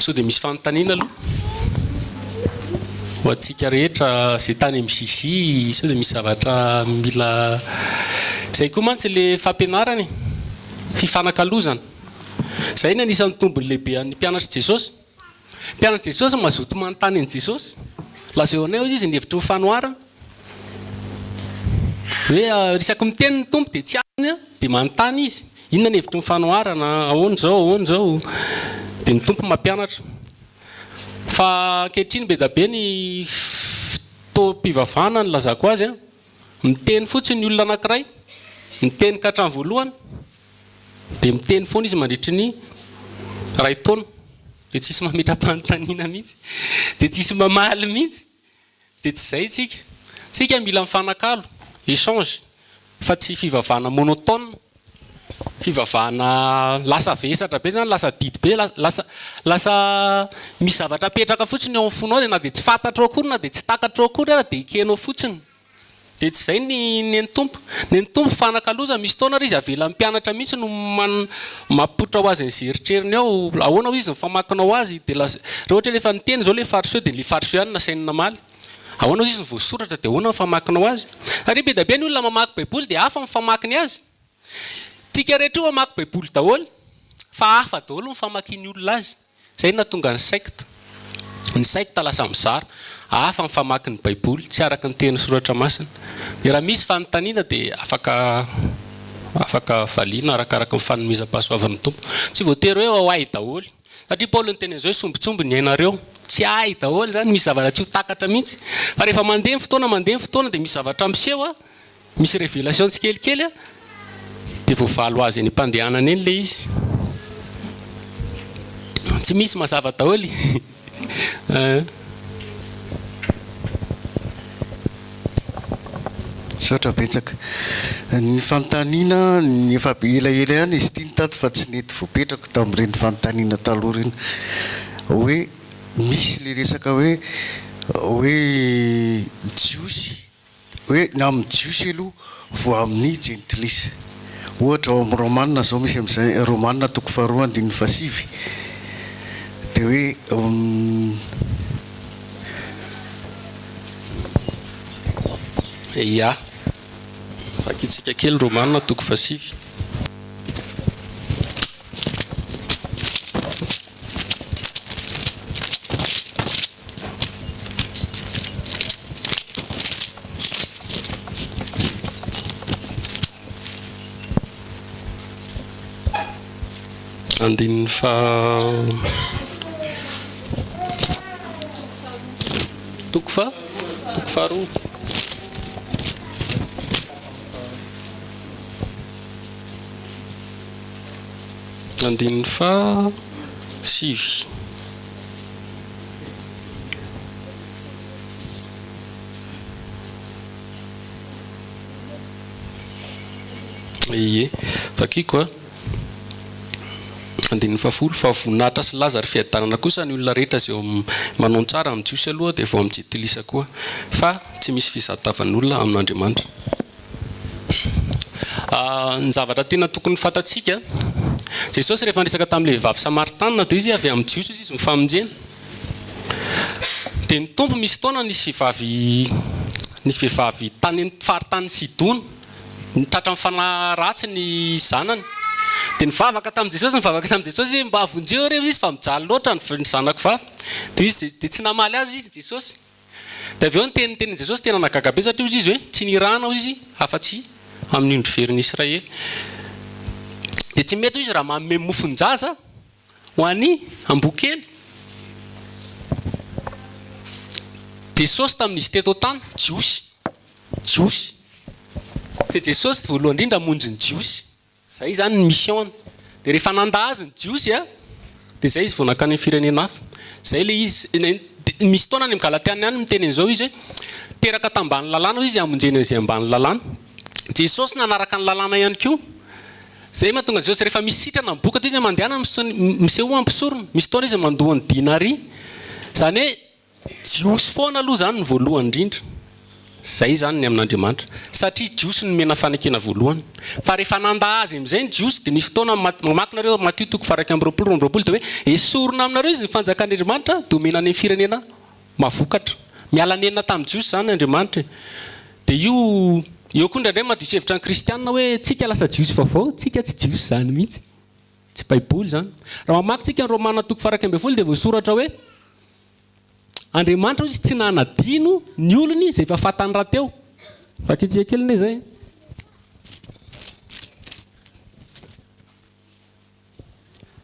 Sao dia misy fanontaniana aloha? Ho antsika rehetra izay tany amin'ny GJ, sao dia misy zavatra mila. Izay koa mantsy ilay fampianarana e, fifanakalozana. Izay no anisan'ny tombony lehibe an'ny mpianatr'i Jesosy. Mpianatr'i Jesosy mazoto manontany an'i Jesosy. Lazao anay hozy izy ny hevitry ny fanoharana. Hoe isaky miteny ny Tompo dia tsy azony dia manontany izy. Inona ny hevitry ny fanoharana? Ahoana izao? Ahoana izao? Dia ny Tompo mampianatra. Fa ankehitriny be dia be ny fotoam-pivavahana nilazako azy an. Miteny fotsiny ny olona anankiray, miteny ka hatramin'ny voalohany, dia miteny foana izy mandritry ny iray taona, dia tsisy mametra-panontaniana mihitsy, dia tsisy mamaly mihitsy, dia tsy izay tsika. Tsika mila mifanakalo, échange, fa tsy fivavahana monotone, fivavahana lasa vesatra be zany, lasa didy be, lasa lasa misy zavatra apetraka fotsiny ao amin'ny fonao dia na dia tsy fantatrao akory na dia tsy takatrao akory ara dia ekenao fotsiny. Dia tsy izay ny nen'ny Tompo. Nen'ny Tompo fanakalozana, misy fotoana ary izy avelan'ny mpianatra mihitsy no man mampipoitra ho azy an'izay eritreriny ao, ahoana hoy izy ny famakinao azy, dia lasa, raha ohatra hoe efa niteny izao ilay fariseo dia ilay fariseo ihany no nasainy namaly. Ahoana hoy izy ny voasoratra dia ahoana ny famakinao azy? Satria be dia be ny olona mamaky baiboly dia hafa ny famakiny azy. Tsika rehetra io mamaky baiboly daholo fa hafa daholo ny famakian'ny olona azy. Izay no nahatonga ny secte. Ny secte lasa mizara. Hafa ny famaky ny baiboly, tsy araka ny tenin'ny soratra masina. Dia raha misy fanontaniana dia afaka afaka valiana arakaraka ny fanomezam-pahasoavan'ny Tompo. Tsy voatery hoe ho hay daholo. Satria Paoly niteny an'izao hoe sombintsombiny ny ainareo. Tsy hay daholo izany, misy zavatra tsy ho takatra mihitsy. Fa rehefa mandeha ny fotoana, mandeha ny fotoana dia misy zavatra miseho an, misy révélation tsikelikely an, dia voavaly ho azy eny am-pandehanana eny ilay izy. Tsy misy mazava daholo e. Misaotra betsaka. Ny fanontaniana, ny efa elaela ihany izy ity nitaty fa tsy nety voapetrako tamin'ireny fanontaniana taloha ireny. Hoe misy ilay resaka hoe hoe jiosy, hoe ny amin'ny jiosy aloha vao amin'ny jentilisa. Ohatra ao amin'ny Romana izao misy amin'izay, Romana toko faharoa andininy fahasivy, dia hoe. Ia. Vakintsika kely Romana toko fahasivy. Andininy faha toko faha toko faharoa. Andininy faha sivy. Ie, vakiko a. Andininy fahafolo, Fa voninahitra sy laza ary fiadanana kosa ny olona rehetra izay eo amin'ny manao ny tsara amin'ny Jiosy aloha dia vao amin'ny Jentilisa koa, fa tsy misy fizahatavan'olona amin'Andriamanitra. Ny zavatra tena tokony fantatsika, Jesosy rehefa niresaka tamin'ilay vehivavy Samaritana dia izy avy amin'ny Jiosy izy no famonjena. Dia ny Tompo misy fotoana nisy vehivavy nisy vehivavy tany amin'ny faritany Sidona tratran'ny fanahy ratsy ny zanany. Dia nivavaka tamin'i Jesosy, nivavaka tamin'i Jesosy hoe mba vonjeo re izy fa mijaly loatra ny zanako vavy. Dia izy dia tsy namaly azy izy Jesosy. Dia avy eo ny teny nitenin'i Jesosy tena nahagaga be satria hoy izy hoe tsy nirahana hoy izy afa-tsy amin'ny ondry verin'i Israely. Dia tsy mety hoy izy raha manome mofon-jaza ho an'i amboa kely. Jesosy tamin'izy teto an-tany, Jiosy. Jiosy. Dia Jesosy voalohany indrindra hamonjy ny Jiosy. Izay izany ny mission-ny. Dia rehefa nandà azy ny Jiosy, dia izay izy vao nankany amin'ny firenena hafa. Izay ilay izy. Misy fotoana any amin'ny Galatiana ihany miteny an'izao izy hoe, teraka tambany lalàna hoy izy hamonjena izay ambany lalàna. Jesosy nanaraka ny lalàna ihany koa. Izay mahatonga an'i Jesosy rehefa misy sitrana miboka toy izay mandehana misehoa amin'ny mpisorona. Misy fotoana izy mandoa ny dinaria. Izany hoe Jiosy foana aloha izany ny voalohany indrindra. Izay izany ny amin'Andriamanitra. Satria Jiosy no nomena fanekena voalohany. Fa rehefa nandà Azy amin'izay ny Jiosy, dia nisy fotoana, mamaky nareo Matio toko faha 21, 22, dia hoe, Esorina aminareo izy ny fanjakan'Andriamanitra, dia omena any amin'ny firenena mahavokatra. Miala nenina tamin'ny Jiosy izany Andriamanitra e. Dia io, eo koa indraindray mahadiso hevitra ny Kristiana hoe, tsika lasa Jiosy vaovao, tsika tsy Jiosy izany mihitsy. Tsy Baiboly izany. Raha mamaky tsika ny Romana toko faha 11 dia voasoratra hoe, Andriamanitra hoy izy tsy nanadino ny olony izay efa fantany rahateo. Vakitsika kely anie izay e.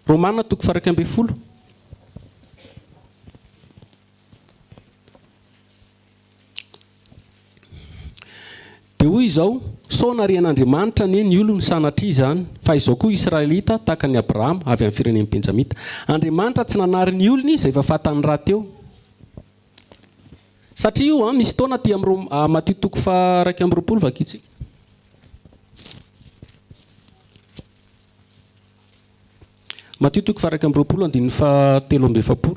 Romana toko faha 11. Dia hoy izao, Sao narian'Andriamanitra anie ny olony sanatria izany, fa izao koa Israelita tahaka an'i Abrahama, avy amin'ny firenen'i Benjamita. Andriamanitra tsy nanary ny olony izay efa fantany rahateo. Satria io an, misy taona aty amin'ny Rom, Matio toko faha 21 vakintsika. Matio toko faha 21 andininy faha 43.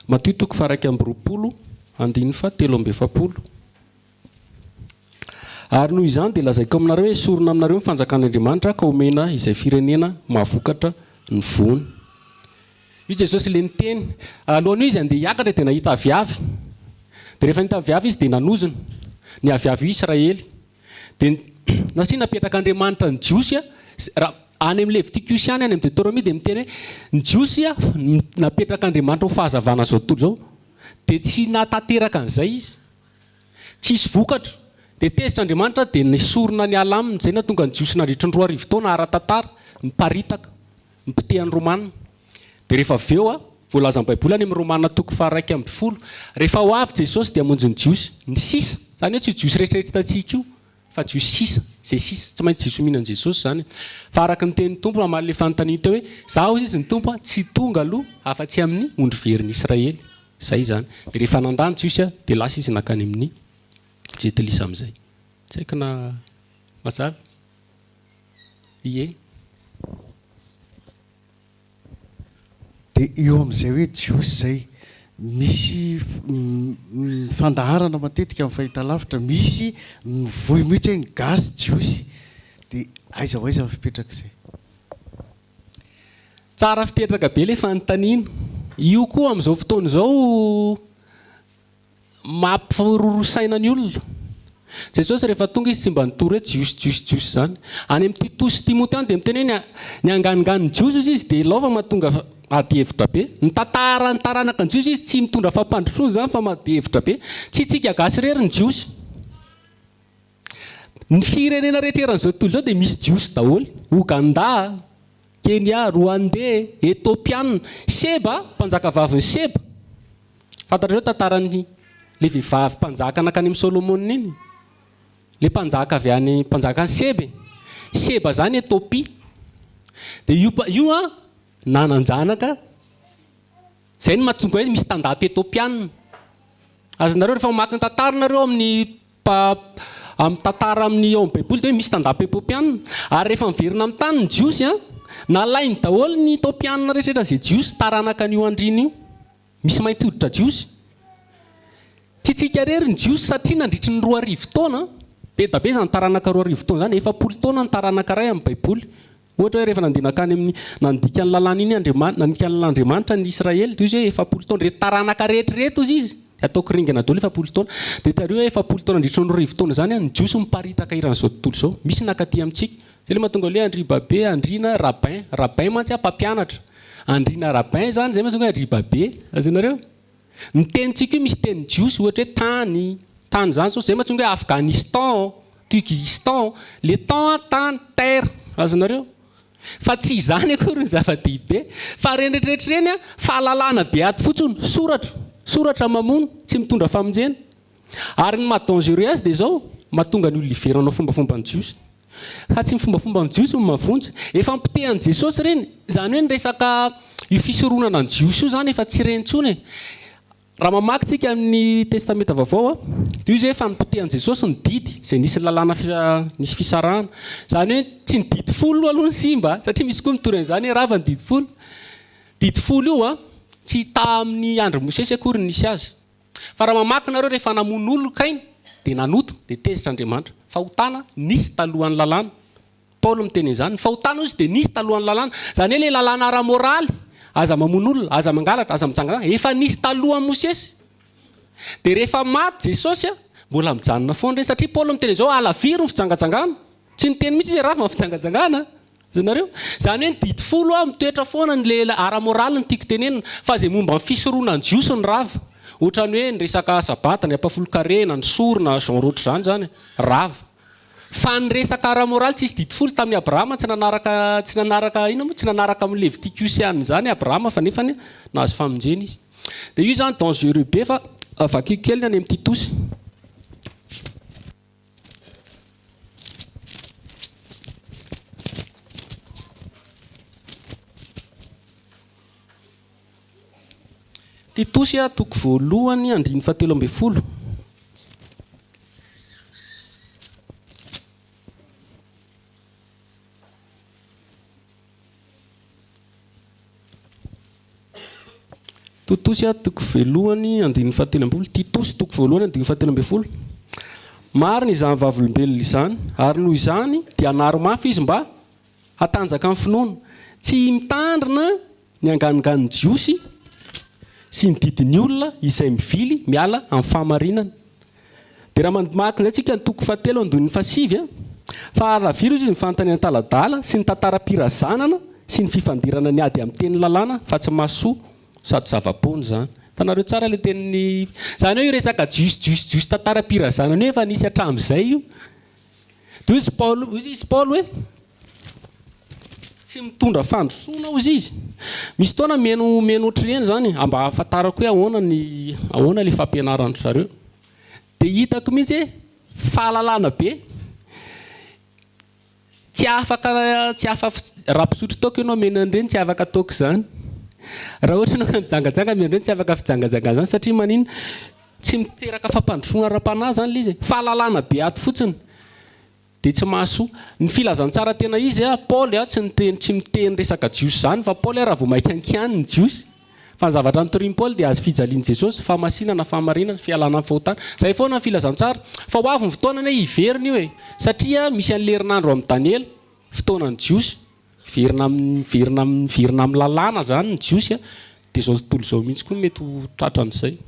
Matio toko faha 21 andininy faha 43. Ary noho izany dia lazaiko aminareo hoe esorina aminareo ny fanjakan'Andriamanitra ka omena izay firenena mahavokatra ny voany. Io Jesosy ilay niteny. Alohan'io izy handeha hiakatra dia nahita aviavy. Dia rehefa nahita aviavy izy dia nanozona. Ny aviavy io Israely. Dia satria napetrak'Andriamanitra ny Jiosy, raha any amin'ny Levitikosy ihany, any amin'ny Deoteronomia dia miteny hoe ny Jiosy napetrak'Andriamanitra ho fahazavana izao tontolo izao. Dia tsy nahatanteraka an'izay izy. Tsisy vokatra. Dia tezitra Andriamanitra dia nesorina niala aminy. Izay nahatonga ny Jiosy nandritry ny 2000 taona ara-tantara niparitaka. Nipotehan'ny Romana. Dia rehefa avy eo, voalazan'ny Baiboly any amin'ny Romana toko faha-11, rehefa ho avy Jesosy dia hamonjy ny Jiosy, ny sisa, izany hoe tsy io Jiosy rehetra hitantsika io, fa Jiosy sisa, izay sisa, tsy maintsy Jiosy mino an'i Jesosy izany. Fa araka ny tenin'ny Tompo namaly ilay fanontaniana teo hoe, Izaho hoy izy ny Tompo, tsy tonga aloha afa-tsy amin'ny ondry verin'i Israely. Izay izany. Dia rehefa nandà ny Jiosy, dia lasa izy nankany amin'ny Jentilisa amin'izay. Tsy haiko na mazava? Ie. Dia eo amin'izay hoe Jiosy izay, misy fandaharana matetika amin'ny fahitalavitra, misy mivoy mihitsy hoe ny gasy Jiosy. Dia aiza ho aiza ny fipetrak'izay? Tsara fipetraka be ilay fanontaniana. Io koa amin'izao fotoana izao Mampiroro saina ny olona. Jesosy rehefa tonga izy tsy mba nitory hoe Jiosy Jiosy Jiosy izany. Any amin'ny Titosy sy Timoty any dia miteny hoe ny anganonganon'ny Jiosy ozy izy dia ilao fa mahatonga ady hevitra be. Ny tantara ny taranaka ny Jiosy izy tsy mitondra fampandrosoana izany fa ady hevitra be. Tsy tsika gasy irery ny Jiosy. Ny firenena rehetra eran'izao tontolo izao dia misy Jiosy daholo. Ouganda, Kenya, Rwandais, Ethiopiana, Sheba, mpanjakavavin'i Sheba. Fantatrareo tantaran'ny le vehivavy mpanjaka nankany amin'i Solomona iny? Le mpanjaka avy any mpanjakan'i Seba e. Seba zany Ethiopie. Dia io io an nanan-janaka zay no mahatonga hoe misy tandapa Ethiopiana. Azonareo rehefa mamaky ny tantara nareo amin'ny amin'ny tantara amin'ny ao amin'ny baiboly dia hoe misy tandapa Ethiopiana. Ary rehefa miverina amin'ny tany ny Jiosy an, nalainy daholo ny Ethiopiana rehetra izay Jiosy taranaka an'io andriana io. Misy mainty hoditra jiosy. Tsy tsika irery ny jiosy satria nandritry ny 2000 taona, be da be izany taranaka 2000 taona izany, 40 taona ny taranaka iray amin'ny baiboly. Ohatra hoe rehefa nandeha nankany amin'ny nandika ny lalàna iny Andriamanitra, nandika ny lalàn'Andriamanitra ny Israely dia hoy izy hoe 40 taona, ireto taranaka rehetra ireto hozy izy dia ataoko ringana daholo 40 taona. Dia tadidio hoe 40 taona nandritry ny 2000 taona izany ny jiosy miparitaka eran'izao tontolo izao. Misy nankaty amintsika. Izay ilay mahatonga hoe Andribabe, Andriana, Rabin. Rabin mantsy mpampianatra. Andriana Rabin izany, izay mahatonga hoe Andribabe. Azonareo? Ny tenintsika io misy teny jiosy, ohatra hoe tany, tany izany izao, izay mahatonga hoe Afghanistan, Turkistan, le tan, tany, terre. Azonareo? Fa tsy izany akory ny zava-dehibe. Fa ireny rehetrarehetra ireny, fahalalana be ato fotsiny, soratra, soratra mamono, tsy mitondra famonjena. Ary ny maha dangereux azy dia izao, mahatonga ny olona hiverina hanao fombafomban'ny jiosy. Fa tsy ny fombafomban'ny jiosy no mahavonjy. Efa nopotehan'i Jesosy ireny. Izany hoe ny resaka io fisoronana ny jiosy io izany efa tsy re intsony e. Raha mamaky tsika amin'ny Testamenta Vaovao a. Dia io izay efa nopotehan'i Jesosy ny didy izay nisy lalàna nisy fisarahana. Izany hoe tsy ny didy folo aloha no simba satria misy koa mitory an'izany hoe rava ny didy folo. Didy folo io an, tsy tamin'ny andron'i Mosesy akory no nisy azy. Fa raha mamaky nareo rehefa namono olona Kaina dia nanota dia tezitra Andriamanitra. Fahotana nisy talohan'ny lalàna. Paoly miteny an'izany. Ny fahotana hozy dia nisy talohan'ny lalàna. Izany hoe ilay lalàna ara-moraly, aza mamono olona, aza mangalatra, aza mijangajanga, efa nisy talohan'i Mosesy. Dia rehefa maty Jesosy, mbola mijanona foana ireny. Satria Paoly miteny an'izao, alaviro ny fijangajangana. Tsy niteny mihitsy izy hoe rava ny fijangajangana. Azonareo? Izany hoe ny didy folo mitoetra foana ny le ara-moraly no tiako tenenina. Fa izay momba ny fisoronan'ny Jiosy no rava. Ohatran'ny hoe ny resaka sabata, ny ampahafolon-karena, ny sorona, genre ohatr'izany izany, rava. Fa ny resaka ara-moraly tsisy didy folo tamin'i Abrahama tsy nanaraka tsy nanaraka inona moa tsy nanaraka amin'ny Levitikosy ihany izany Abrahama fa nefany nahazo famonjena izy. Dia io izany dangereux be fa vakiko kely ny any amin'ny Titosy. Titosy toko voalohany andininy fahatelo ambin'ny folo. Titosy toko voalohany andininy fahatelo ambin'ny folo. Titosy toko voalohany andininy fahatelo ambin'ny folo. Marina izany vavolombelona izany, ary noho izany dia anaro mafy izy mba hatanjaka ny finoana. Tsy mitandrina ny anganonganon'ny Jiosy sy ny didin'ny olona izay mivily miala amin'ny fahamarinana. Dia raha mamaky indray tsika ny toko fahatelo andininy fahasivy a, fa halaviro izy ny fanontanian-taladala sy ny tantaram-pirazanana sy ny fifandirana ny ady amin'ny tenin'ny lalàna fa tsy mahasoa sady zava-poana izany. Hitanareo tsara ilay tenin'ny, izany hoe io resaka Jiosy Jiosy Jiosy tantaram-pirazanana io efa nisy hatramin'izay io. Dia hoy izy Paoly, hoy izy Paoly hoe, Tsy mitondra fandrosoana hozy izy. Misy fotoana mihaino mihaino ohatr'ireny izany mba hahafantarako hoe ahoana ny ahoana ilay fampianaran-dry zareo. Dia hitako mihitsy hoe fahalalana be. Tsy afaka tsy afa raha mpisotro toaka ianao mihaino an'ireny tsy afaka toaka izany. Raha ohatra ianao ka mijangajanga mihaino an'ireny tsy afaka fijangajangana izany satria maninona? Tsy miteraka fampandrosoana ara-panahy izany ilay izy e. Fahalalana be ato fotsiny. Dia tsy mahasoa. Ny filazantsara tena izy a, Paoly a tsy niteny tsy miteny resaka jiosy izany fa Paoly a raha vao maika ankiany ny jiosy. Fa ny zavatra notorian'i Paoly dia hazo fijalian'i Jesosy, fahamasinana, fahamarinana, fialana amin'ny fahotana. Izay foana ny filazantsara. Fa ho avy ny fotoana anie hiverina io e. Satria misy an'ilay herinandro amin'i Daniela, fotoanan'ny jiosy. Miverina amin'ny miverina amin'ny miverina amin'ny lalàna izany ny jiosy a. Dia izao tontolo izao mihitsy koa mety ho tratran'izay.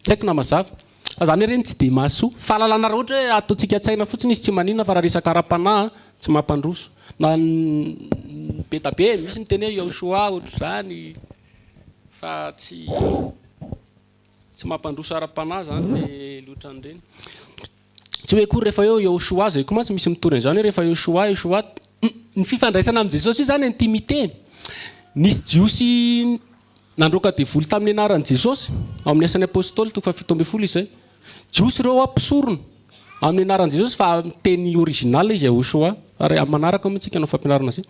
Tsy haiko na mazava. Fa zany hoe reny tsy dia mahasoa. Fahalalana raha ohatra hoe ataontsika an-tsaina fotsiny izy tsy maninona fa raha resaka ara-panahy tsy mampandroso. Na ny be da be misy miteny hoe Yahushua ohatr'izany fa tsy tsy mampandroso ara-panahy zany le loatra an'ireny. Tsy hoe akory rehefa eo Yahushua zay koa mantsy misy mitory an'izany hoe rehefa Yahushua Yahushua. Ny fifandraisana amin'i Jesosy io zany intimité. Nisy jiosy Nandroaka devoly tamin'ny anaran'i Jesosy, ao amin'ny Asan'ny Apostoly toko faha-17 izay. Jiosy ireo mpisorona, amin'ny anaran'i Jesosy fa amin'ny teny original izy Yahoshuah. Ary amin'ny manaraka moa tsika hanao fampianarana izay.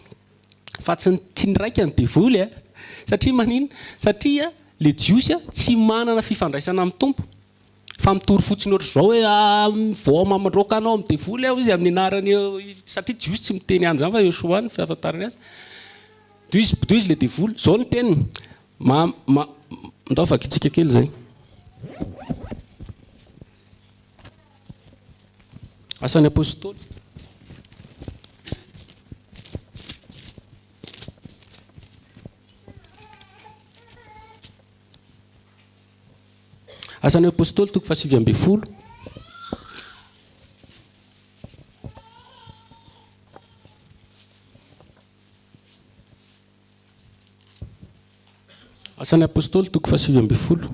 Fa tsy tsy niraika ny devoly a! Satria maninona? Satria le Jiosy tsy manana fifandraisana amin'ny Tompo. Fa mitory fotsiny ohatr'izao hoe ah, vao mamandroaka anao amin'ny devoly aho izy amin'ny anaran'i satria Jiosy tsy miteny an'izany fa Yahoshuah no fahafantarany azy. Doizy doizy le devoly. Zao ny teniny. Ma ma ndao vakintsika kely zay. Asan'ny Apostoly. Asan'ny Apostoly toko faha-19. Asan'ny Apostoly toko faha-19.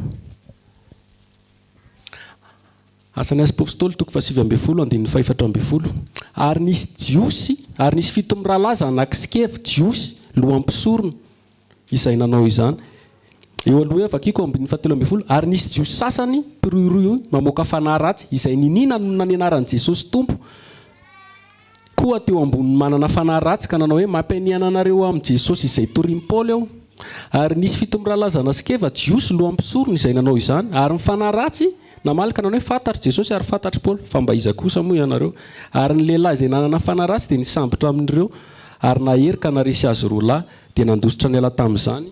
Asan'ny Apostoly toko faha-19 andininy faha-14. Ary nisy Jiosy, ary nisy fito mirahalahy zanak'i Skevo, Jiosy, loham-pisorona, izay nanao izany. Eo aloha eo, vakiko ambin'ny fahatelo ambin'ny folo, Ary nisy Jiosy sasany mpirohirohy mamoaka fanahy ratsy, izay ninia nanonona ny anaran'i Jesosy Tompo, koa teo ambonin'ny manana fanahy ratsy ka nanao hoe, Mampianiana anareo amin'i Jesosy izay torin'i Paoly aho. Ary nisy fitomirahalahy zanak'i Skeva, Jiosy, loham-pisorona, izay nanao izany. Ary ny fanahy ratsy. Namaly ka nanao hoe, Fantatr'i Jesosy ary fantatr'i Paoly, fa mba iza kosa moa ianareo? Ary ny lehilahy izay nanana fanahy ratsy dia nisambotra amin'ireo ary nahery ka naresy azy roa lahy, dia nandositra niala tamin'izany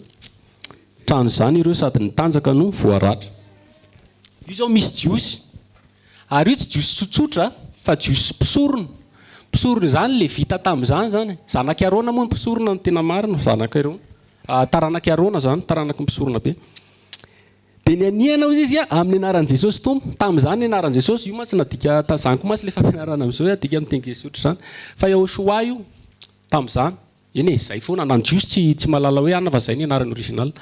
trano izany ireo sady nitanjaka no voaratra. Io izao misy Jiosy, ary io tsy Jiosy tsotsotra fa Jiosy mpisorona. Mpisorona izany Levita tamin'izany izany. Zanak'i Arona moa ny mpisorona no tena marina, zanak'i Arona. Taranak'i Arona izany, taranaky ny mpisorona be. Dia nianiana hozy izy amin'ny anaran'i Jesosy Tompo. Tamin'izany ny anaran'i Jesosy, io mantsy nadika, izany koa mantsy ilay fampianarana amin'izao hoe adika amin'ny teny grika ohatr'izany. Fa Yahoshuah io tamin'izany. Eny e, izay foana, na ny Jiosy tsy tsy mahalala hoe anona fa izay ny anarany original.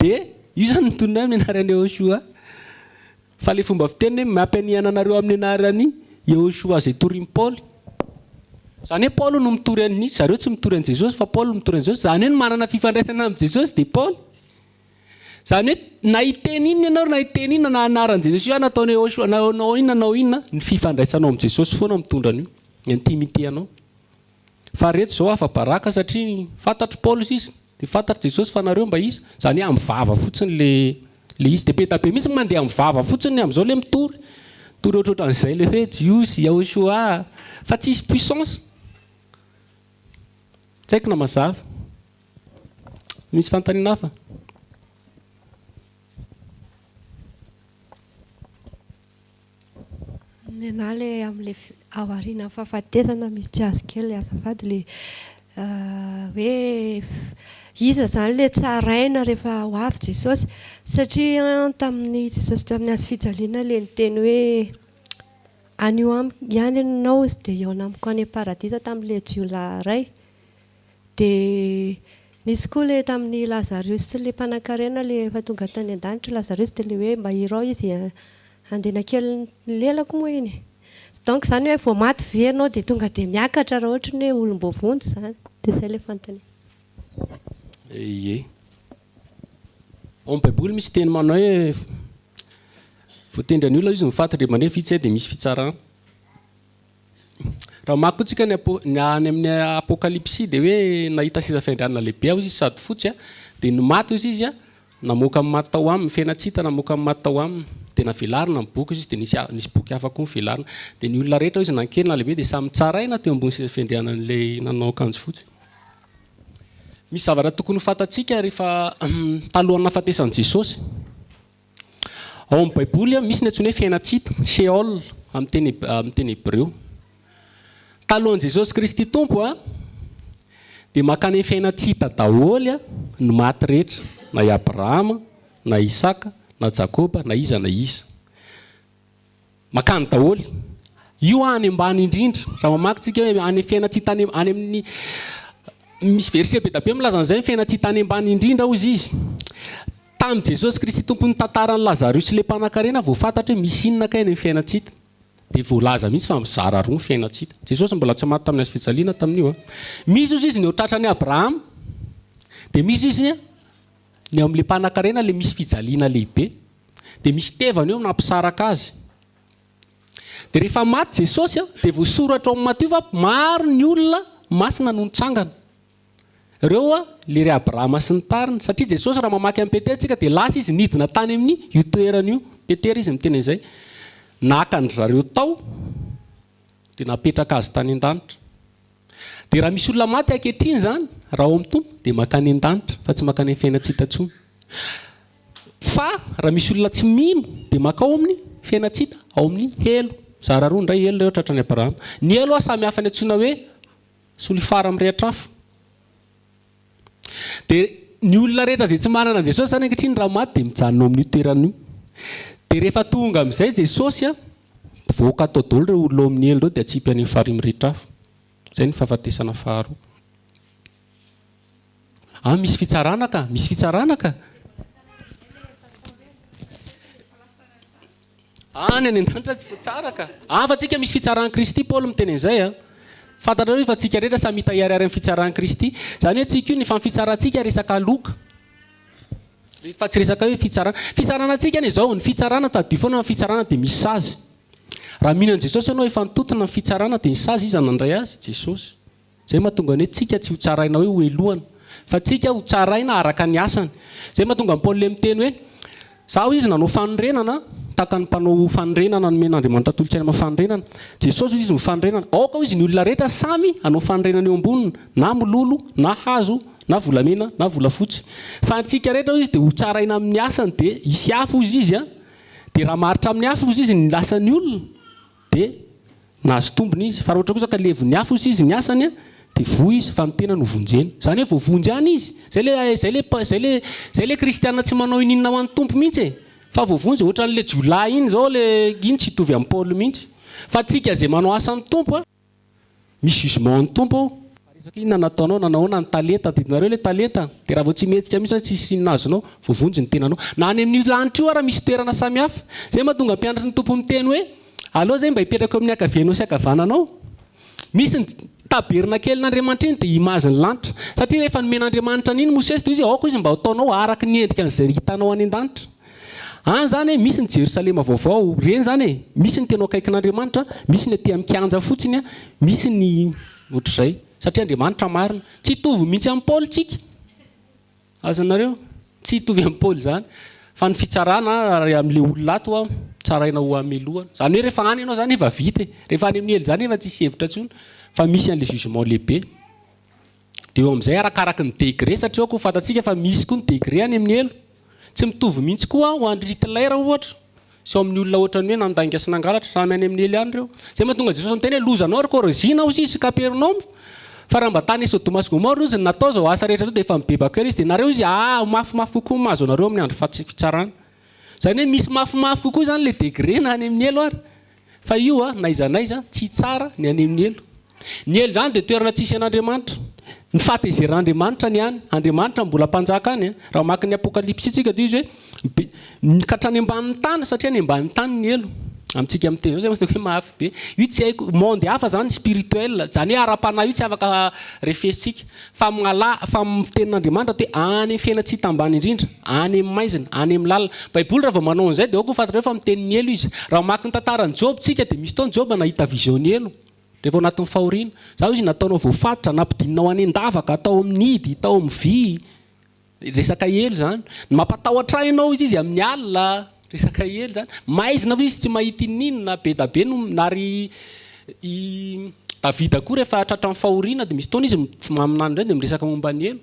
Dia io izany mitonona hoe amin'ny anaran'i Yahoshuah. Fa ilay fomba fiteniny hoe mampianiana anareo amin'ny anaran'i Yahoshuah izay torin'i Paoly. Izany hoe Paoly no mitory an'i, zareo tsy mitory an'i Jesosy fa Paoly no mitory an'i Jesosy. Izany hoe ny manana fifandraisana amin'i Jesosy dia Paoly. Izany hoe na hiteny inona ianao na hiteny inona na anaran'i Jesosy io na ataon'i Yahoshuah na nanao inona nanao inona, ny fifandraisanao amin'i Jesosy foana mitondra an'io, ny intimité anao. Fa reto zao afa-baraka satria fantatro Paoly sisa dia fantatro Jesosy fa nareo mba iza? Zany hoe amin'ny vava fotsiny le le izy. Dia be da be mihitsy mandeha amin'ny vava fotsiny amin'izao le mitory. Mitory ohatrohatran'izay le hoe Jiosy, Yahoshua fa tsisy puissance. Tsy haiko na mazava. Misy fanontaniana hafa? Nenah le amle aorianan'ny fahafatesana misy tsy azo kely azafady le hoe iza zany le tsaraina rehefa ho avy Jesosy satria tamin'ny Jesosy teo amin'ny hazo fijaliana le niteny hoe anio amiko ihany ianao izy dia hihaona amiko any am-paradisa tamin'le jiolahy iray Dia nisy koa ilay tamin'i Lazarus sy ilay mpanankarena ilay efa tonga tany an-danitra Lazarus dia ilay hoe mba hirao izy handena kely ny lelako moa iny e. Donc izany hoe vao maty ve ianao dia tonga dia miakatra raha ohatra ny hoe olom-boavonjy izany? Dia izay ilay fanontaniana. Ie. Ao amin'ny baiboly misy teny manao hoe voatendry an'io ilay izy ny faty rehefa mandeha vitsy dia misy fitsarana. Raha mamaky koa tsika ny apo, ny any amin'ny apokalypsy dia hoe nahita seza fiandrianana lehibe aho izy sady fotsy a, dia ny maty hozy izy a, namoaka ny maty tao aminy, fena tsy hita namoaka ny maty tao aminy, dia navelarina ny boky hozy izy, dia nisy nisy boky hafa koa novelarina, dia ny olona rehetra hozy na ny kely na lehibe dia samy tsaraina teo ambony seza fiandrianan'ilay nanao akanjo fotsy. Misy zavatra tokony ho fantatsika rehefa talohan'ny nahafatesan'i Jesosy. Ao amin'ny Baiboly misy ny antsoina hoe fiainan-tsy hita, Sheol amin'ny teny amin'ny teny hebreo. Talohan'i Jesosy Kristy Tompo dia mankany amin'ny fiainan-tsy hita daholo ny maty rehetra, na i Abrahama, na Isaka, na Jakoba, na iza na iza. Makany daholo. Io any ambany indrindra. Raha mamaky tsika hoe any fiaina-tsy hita any any amin'ny misy verset be dia be milaza an'izay ny fiaina-tsy hita any ambany indrindra hozy izy. Tamin'i Jesosy Kristy Tompo nitantara an'i Lazarosy ilay mpanankarena vao fantatra hoe misy inona kay any amin'ny fiaina-tsy hita. Dia voalaza mihitsy fa mizara roa ny fiaina-tsy hita. Jesosy mbola tsy maty tamin'ny hazo fijaliana tamin'io an. Misy hozy izy ny eo tratran'i Abrahama. Dia misy izy ny ao amin'ilay mpanankarena ilay misy fijaliana lehibe. Dia misy tevana eo nampisaraka azy. Dia rehefa maty Jesosy dia voasoratra ao amin'ny Matio fa maro ny olona masina no nitsangana. Ireo le ry Abrahama sy ny tariny. Satria Jesosy raha mamaky an'i Petera tsika dia lasa izy nidina tany amin'ny io toerana io. Petera izy miteny an'izay. Naka an-dry zareo tao dia napetraka azy tany an-danitra. Dia raha misy olona maty ankehitriny izany, raha ao amin'ny Tompo, dia mankany an-danitra fa tsy mankany amin'ny fiainan-tsy hita intsony. Fa raha misy olona tsy mino dia mankao amin'ny fiainan-tsy hita, ao amin'ny helo. Mizara roa indray helo ireo tratran'i Abrahama. Ny helo samy hafa ny antsoina hoe solifara mirehitra afo. Dia ny olona rehetra izay tsy manana an'i Jesosy izany ankehitriny raha maty dia mijanona ao amin'io toerana io. Dia rehefa tonga amin'izay Jesosy, mivoaka tao daholo ireo olona ao amin'ny helo ireo dia atsipy any amin'ny farihy mirehitra afo. Izay ny fahafatesana faharoa. Ah misy fitsarana ka, misy fitsarana ka. Any any an-danitra tsy voatsara ka. Ah fa tsika misy fitsaran'i Kristy, Paoly miteny an'izay a. Fantatrareo fa tsika rehetra samy hita hiharihary amin'ny fitsaran'i Kristy. Izany hoe tsika io ny fifamfitsarantsika resaka loka. Fa tsy resaka hoe fitsarana. Fitsarana antsika anie izao, ny fitsarana tadidio foana ny fitsarana dia misy sazy. Raha mino an'i Jesosy ianao efa nitotona ny fitsarana dia ny sazy iza nandray azy? Jesosy. Izay mahatonga ny hoe tsika tsy ho tsaraina hoe ho helohana, fa tsika ho tsaraina araka ny asany. Izay mahatonga an'i Paul miteny hoe, Izaho izy nanao fanorenana, Tahaka ny mpanao fanorenana nomen'Andriamanitra tolo-tsaina manao fanorenana. Jesosy hoy izy no fanorenana. Aoka hoy izy ny olona rehetra samy hanao fanorenana eo amboniny, na mololo, na hazo, na volamena, na volafotsy. Fa antsika rehetra hoy izy dia ho tsaraina amin'ny asany dia hisy afo hoy izy an. Dia raha maharitra amin'ny afo hoy izy ny lasan'ny olona dia Nahazo tombony izy, fa raha ohatra kosa ka levon'ny afo izy ny asany dia voa izy fa ny tena no vonjena. Izany hoe voavonjy ihany izy. Izay le izay le izay le izay le kristiana tsy manao ininona ho an'ny Tompo mihitsy e. Fa voavonjy, ohatran'le jiolahy iny izao le iny tsy hitovy amin'i Paoly mihitsy. Fa antsika izay manao asan'ny Tompo, misy jugement an'ny Tompo ao. Fa resaka inona nataonao, nanao ahoana ny talenta, tadidinareo le talenta? Dia raha vao tsy mihetsika mihitsy zany tsisy inona azonao, voavonjy ny tenanao. Na any amin'io lanitra io ara misy toerana samihafa. Izay mahatonga ny mpianatry ny Tompo miteny hoe. Aleo zay mba hipetraka eo amin'ny ankavianao sy ankavananao. Misy ny tabernakelin'Andriamanitra iny dia image ny lanitra. Satria rehefa nomen'Andriamanitra an'iny Mosesy dia hoy izy aoka izy mba ho taonao araka ny endrika an'izay hitanao any an-danitra. Any izany e, misy ny Jerosalema vaovao, ireny izany e, misy ny tena ao akaikin'Andriamanitra, misy ny aty amin'ny kianja fotsiny, misy ny ohatr'izay. Satria Andriamanitra marina. Tsy hitovy mihitsy amin'i Paoly tsika. Azonareo? Tsy hitovy amin'i Paoly izany. Fa ny fitsarana ary amin'ilay olona ato an, tsaraina ho hamelohana. Izany hoe rehefa any ianao izany efa vita e. Rehefa any amin'ny helo izany efa tsisy hevitra intsony. Fa misy an'ilay jugement lehibe. Dia eo amin'izay arakaraky ny degré satria aoka ho fantatsika fa misy koa ny degré any amin'ny helo. Tsy mitovy mihitsy koa ho an-dry Hitler ohatra sy ao amin'ny olona ohatran'ny hoe nandainga sy nangalatra. Samy any amin'ny helo ihany ireo. Izay mahatonga Jesosy miteny hoe lozanao ry Korozina hozy izy sy Kapernaomy. Fa raha mba tany Sodoma sy Gomora hozy ny natao izao asa rehetra izao dia efa mibebaka eo izy. Dia nareo hozy ah ho mafimafy kokoa ny mahazo anareo amin'ny andro fitsarana. Izany hoe misy mafimafy kokoa izany ilay degré na any amin'ny helo ary. Fa io a, n'aiza n'aiza, tsy tsara ny any amin'ny helo. Ny helo izany dia toerana tsy hisy an'Andriamanitra. Ny fahatezeran'Andriamanitra ny any. Andriamanitra mbola mpanjaka any. Raha mamaky ny Apokalypsy tsika dia izy hoe, be, ka hatrany ambanin'ny tany, satria any ambanin'ny tany ny helo. Amintsika miteny izao zay hoe mafy be. Io tsy haiko, monde hafa izany, spirituel. Izany hoe ara-panahy io tsy afaka refesintsika. Fa mialà, fa amin'ny tenin'Andriamanitra dia any amin'ny fiainana tsy hita ambany indrindra, any amin'ny maizina, any amin'ny lalina. Baiboly raha vao manao an'izay dia aoka ho fantatrareo fa miteny ny helo izy. Raha mamaky ny tantaran'i Joba tsika dia misy fotoana Joba nahita vision ny helo rehefa ao anatin'ny fahoriana. Za hoy izy nataonao voafatotra, nampidininao any an-davaka, atao amin'ny hidy, atao amin'ny vy. Resaka helo izany. Ny mampatahotra ahy ianao hoy izy amin'ny alina, resaka helo izany. Maizina hoy izy tsy mahita ininona, be da be no nary i Davida koa rehefa tratran'ny fahoriana dia misy fotoana izy maminany indray dia miresaka momba ny helo.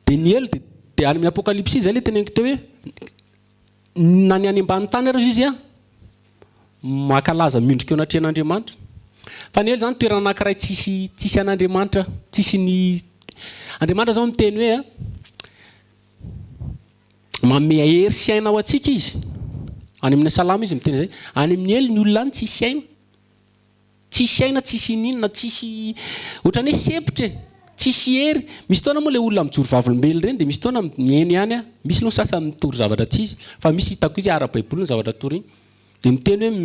Dia ny helo dia dia any amin'ny apokalypsy izay ilay teneniko teo hoe na ny any ambany tany ary izy mankalaza miondrika eo anatrehan'Andriamanitra. Fa ny helo izany toerana anankiray tsisy tsisy an'Andriamanitra, tsisy ny Andriamanitra izao miteny hoe manome hery sy aina ho antsika izy. Any amin'ny Salamo izy miteny izay. Any amin'ny helo ny olona any tsisy aina. Tsisy aina, tsisy ininona, tsisy ohatran'ny hoe sempotra e! Tsisy hery. Misy fotoana moa ilay olona mijoro vavolombelona ireny dia misy fotoana mihaino ihany aho. Misy aloha ny sasany mitory zavatra tsy izy, fa misy hitako izy ara-baiboly ny zavatra toriny. Dia miteny hoe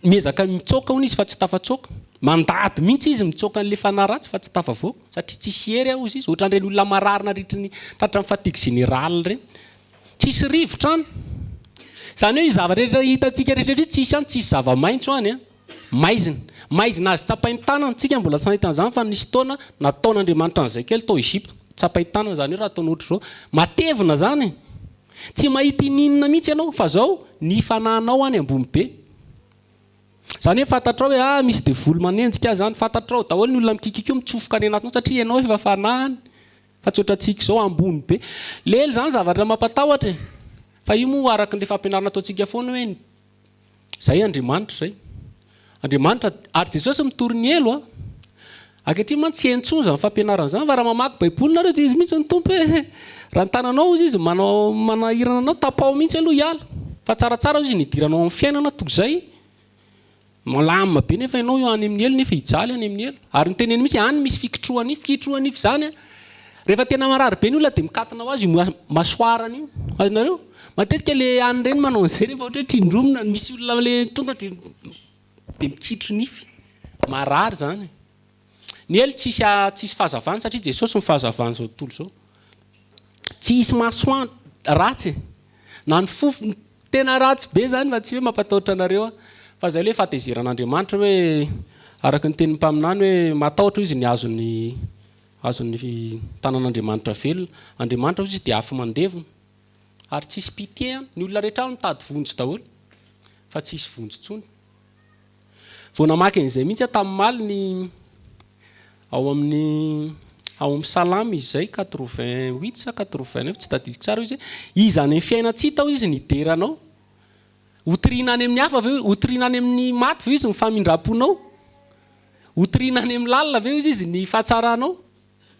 miezaka mitsoaka hono izy fa tsy tafatsoaka. Mandady mihitsy izy mitsoaka an'ilay fanahy ratsy fa tsy tafavoaka satria tsisy hery hozy izy. Ohatran'ireny olona marary nandritry ny tratran'ny fatigue générale ireny. Tsisy rivotra any. Izany hoe io zavatra rehetra hitantsika rehetra io tsisy any, tsisy zava-maitso any an. Maizina. Maizina azo tsapain-tanana. Tsika mbola tsy nahita an'izany fa nisy fotoana nataon'Andriamanitra an'izay kely tao Egypte. Tsapain-tanana izany hoe raha ataonao ohatr'izao. Matevina izany e. Tsy mahita ininona mihitsy ianao fa zao ny fanahinao any ambony be. Izany hoe fantatrao hoe ah misy devoly manenjika ahy izany. Fantatrao daholo ny olona mikikiky io mitsofoka any anatinao satria ianao efa fanahy any. Fa tsy ohatrantsika izao ambony be. Lely izany zavatra mampatahotra e! Fa io moa araka ilay fampianarana ataontsika foana hoe izay Andriamanitra izay. Andriamanitra, ary Jesosy mitory ny helo a! Ankehitriny mantsy tsy heno intsony izany fampianarana izany fa raha mamaky baiboly nareo dia izy mihitsy ny Tompo hoe raha ny tananao hozy izy manao manahirana anao tapaho mihitsy aloha hiala fa tsaratsara hozy ny hidiranao amin'ny fiainana toy izay Milamina be nefa ianao io any amin'ny helo nefa hijaly any amin'ny helo. Ary noteneniny mihitsy any misy fikitroha-nify, fikitroha-nify izany an! Rehefa tena marary be ny olona dia mikatona ho azy io masoarany io. Azonareo? Matetika le any ireny manao an'izay rehefa ohatra hoe trindromina, misy olona le tonga dia dia mikitro nify. Marary izany e. Ny helo tsisy tsisy fahazavana satria Jesosy no fahazavan'izao tontolo izao. Tsisy masoandro, ratsy e. Na ny fofona, tena ratsy be izany fa tsy hoe mampatahotra anareo aho. Fa izay ilay fahatezeran'Andriamanitra hoe araka ny tenin'ny mpaminany hoe matahotra hoy izy ny azon'ny azon'ny tanan'Andriamanitra velona. Andriamanitra hoy izy dia afo mandevona. Ary tsisy pitié an! Ny olona rehetra ao mitady vonjy daholo fa tsisy vonjy intsony. Vao namaky an'izay mihitsy aho tamin'ny maly ny ao amin'ny ao amin'ny Salamo izay 88 sa 89 tsy tadidiko tsara izy hoe iza any amin'ny fiainan-tsy hita hoy izy ny hidera anao. Hotorina any amin'ny hafa ve hotorina any amin'ny maty ve izy ny famindram-ponao? Hotorina any amin'ny lalina ve hoy izy ny fahatsaranao?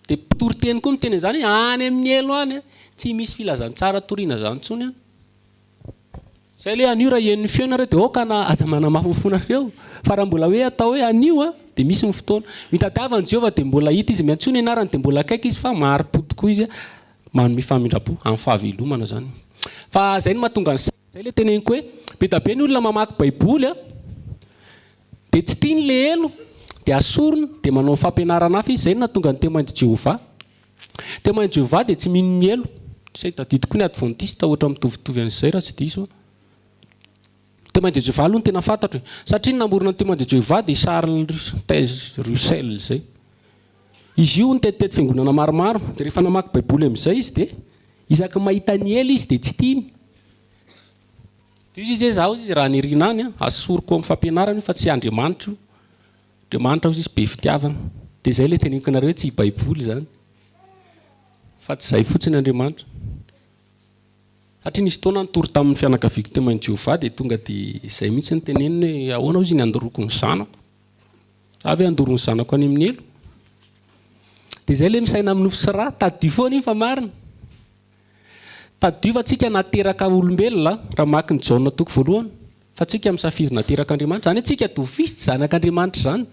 Dia mpitory teny koa miteny an'izany hoe any amin'ny helo any tsy misy filazantsara toriana izany intsony an. Izay ilay anio raha heno ny feo nareo dia aoka na aza manamafy ny fonareo fa raha mbola hoe atao hoe anio an dia misy ny fotoana. Mitadiava an'i Jehovah dia mbola hita izy, miantsoa ny anarany dia mbola akaiky izy fa mahari-po tokoa izy manome famindram-po amin'ny fahavelomana izany. Fa izay no mahatonga ny saina, izay ilay teneniko hoe be dia be ny olona mamaky baiboly an. Dia tsy tiany le helo, dia asoriny, dia manao fampianarana hafa izy, izay no nahatonga ny Témoins de Jéhovah. Témoins de Jéhovah dia tsy mino ny helo, tsy hay tadidiko koa ny Adventiste ohatra mitovitovy an'izay raha tsy diso aho. Témoins de Jéhovah aloha no tena fantatro e, satria ny namorona ny Témoins de Jéhovah dia Charles Taze Russell izay. Izy io nitetitety fiangonana maromaro, dia rehefa namaky baiboly amin'izay izy dia isaky ny mahita ny helo izy dia tsy tiany. Dia hoy izy hoe, Izaho hozy izy raha nirina any, asoriko amin'ny fampianarana io fa tsy Andriamanitra io. Andriamanitra hozy izy be fitiavana. Dia izay ilay teneniko anareo hoe tsy baiboly izany. Fa tsy izay fotsiny Andriamanitra. Satria nisy fotoana nitory tamin'ny fianakaviako Témoin de Jéhovah dia tonga dia izay mihitsy no teneniny hoe ahoana hozy ny handoroako ny zanako. Za ve handoro ny zanako any amin'ny helo? Dia izay ilay misaina amin'ny nofo sy ra. Tadidio foana iny fa marina. Tadidio fa tsika nateraka olombelona, raha mamaky ny Jaona toko voalohany, fa tsika misafidy naterak'Andriamanitra. Izany hoe tsika d'office tsy zanak'Andriamanitra izany.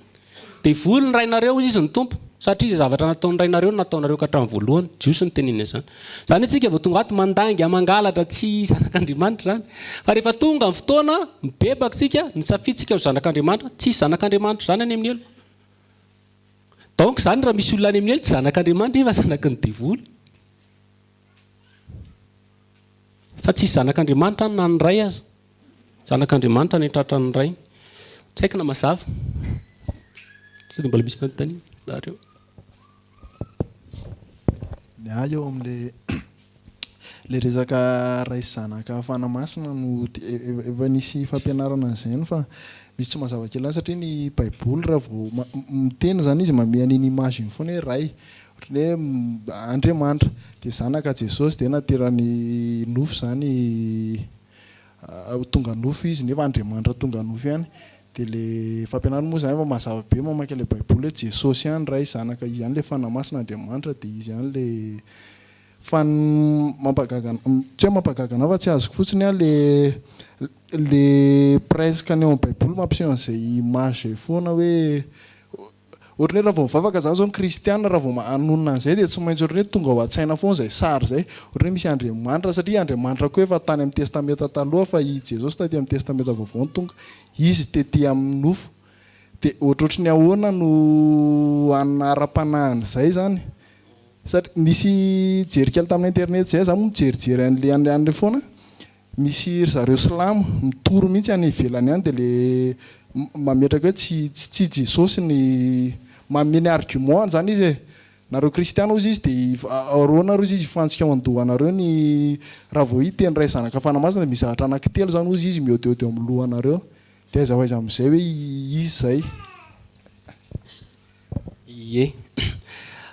Devoly ny rainareo hozy izy ny Tompo, satria izay zavatra nataon'ny rainareo no nataonareo ka hatramin'ny voalohany. Jiosy no teneniny an'izany. Izany hoe tsika vao tonga ato mandainga, mangalatra, tsy zanak'Andriamanitra izany. Fa rehefa tonga ny fotoana, mibebaka tsika, nisafidy tsika ho zanak'Andriamanitra, tsisy zanak'Andriamanitra izany any amin'ny helo. Donc izany raha misy olona any amin'ny helo tsy zanak'Andriamanitra izy fa zanaky ny devoly. Fa tsisy zanak'Andriamanitra any na ny Ray aza. Zanak'Andriamanitra any an-tratran'ny Ray. Tsy haiko na mazava. Sao dia mbola misy fanontaniana nareo? Ny ahy eo amin'ilay ilay resaka Ray sy Zanaka Fanahy Masina no efa nisy fampianarana an'izay ihany fa misy tsy mazava kely ihany satria ny baiboly raha vao miteny izany izy manome an'iny image iny foana hoe Ray Ohatran'ny hoe Andriamanitra. Dia zanaka Jesosy dia naterany nofo izany, ho tonga nofo izy nefa Andriamanitra tonga nofo ihany. Dia ilay fampianarana moa izany efa mazava be mamaky ilay baiboly hoe Jesosy ihany Ray, Zanaka, Izy ihany ilay Fanahy Masina Andriamanitra dia Izy ihany ilay Fa ny mampagaga tsy hoe mampagaga anah fa tsy azoko fotsiny an le le presque ny ao amin'ny baiboly mampiseho an'izay image izay foana hoe Ohatran'ny hoe raha vao mivavaka izany izao ny kristiana, raha vao hanonona an'izay dia tsy maintsy ohatran'ny hoe tonga ao an-tsaina foana izay sary izay. Ohatran'ny hoe misy Andriamanitra, satria Andriamanitra koa efa tany amin'ny Testamenta Taloha fa i Jesosy taty amin'ny Testamenta Vaovao no tonga. Izy tety amin'ny nofo. Dia ohatrohatry ny ahoana no hanara-panahy an'izay izany? Satria nisy jery kely tamin'ny internet izay, izaho moa mijerijery an'ilay an'ilay foana. Misy ry zareo silamo mitory mihitsy any ivelany any dia le mametraka hoe tsy tsy Jesosy ny manome ny argument zany izy e! Nareo kristiana hozy izy dia ahoana hozy izy hifantsika ao an-dohanareo ny raha vao hiteny Ray Zanaka Fanahy Masina dia misy zavatra anankitelo zany hozy izy mihaodihaody eo amin'ny lohanareo dia aiza ho aiza amin'izay hoe izy izay. Ie.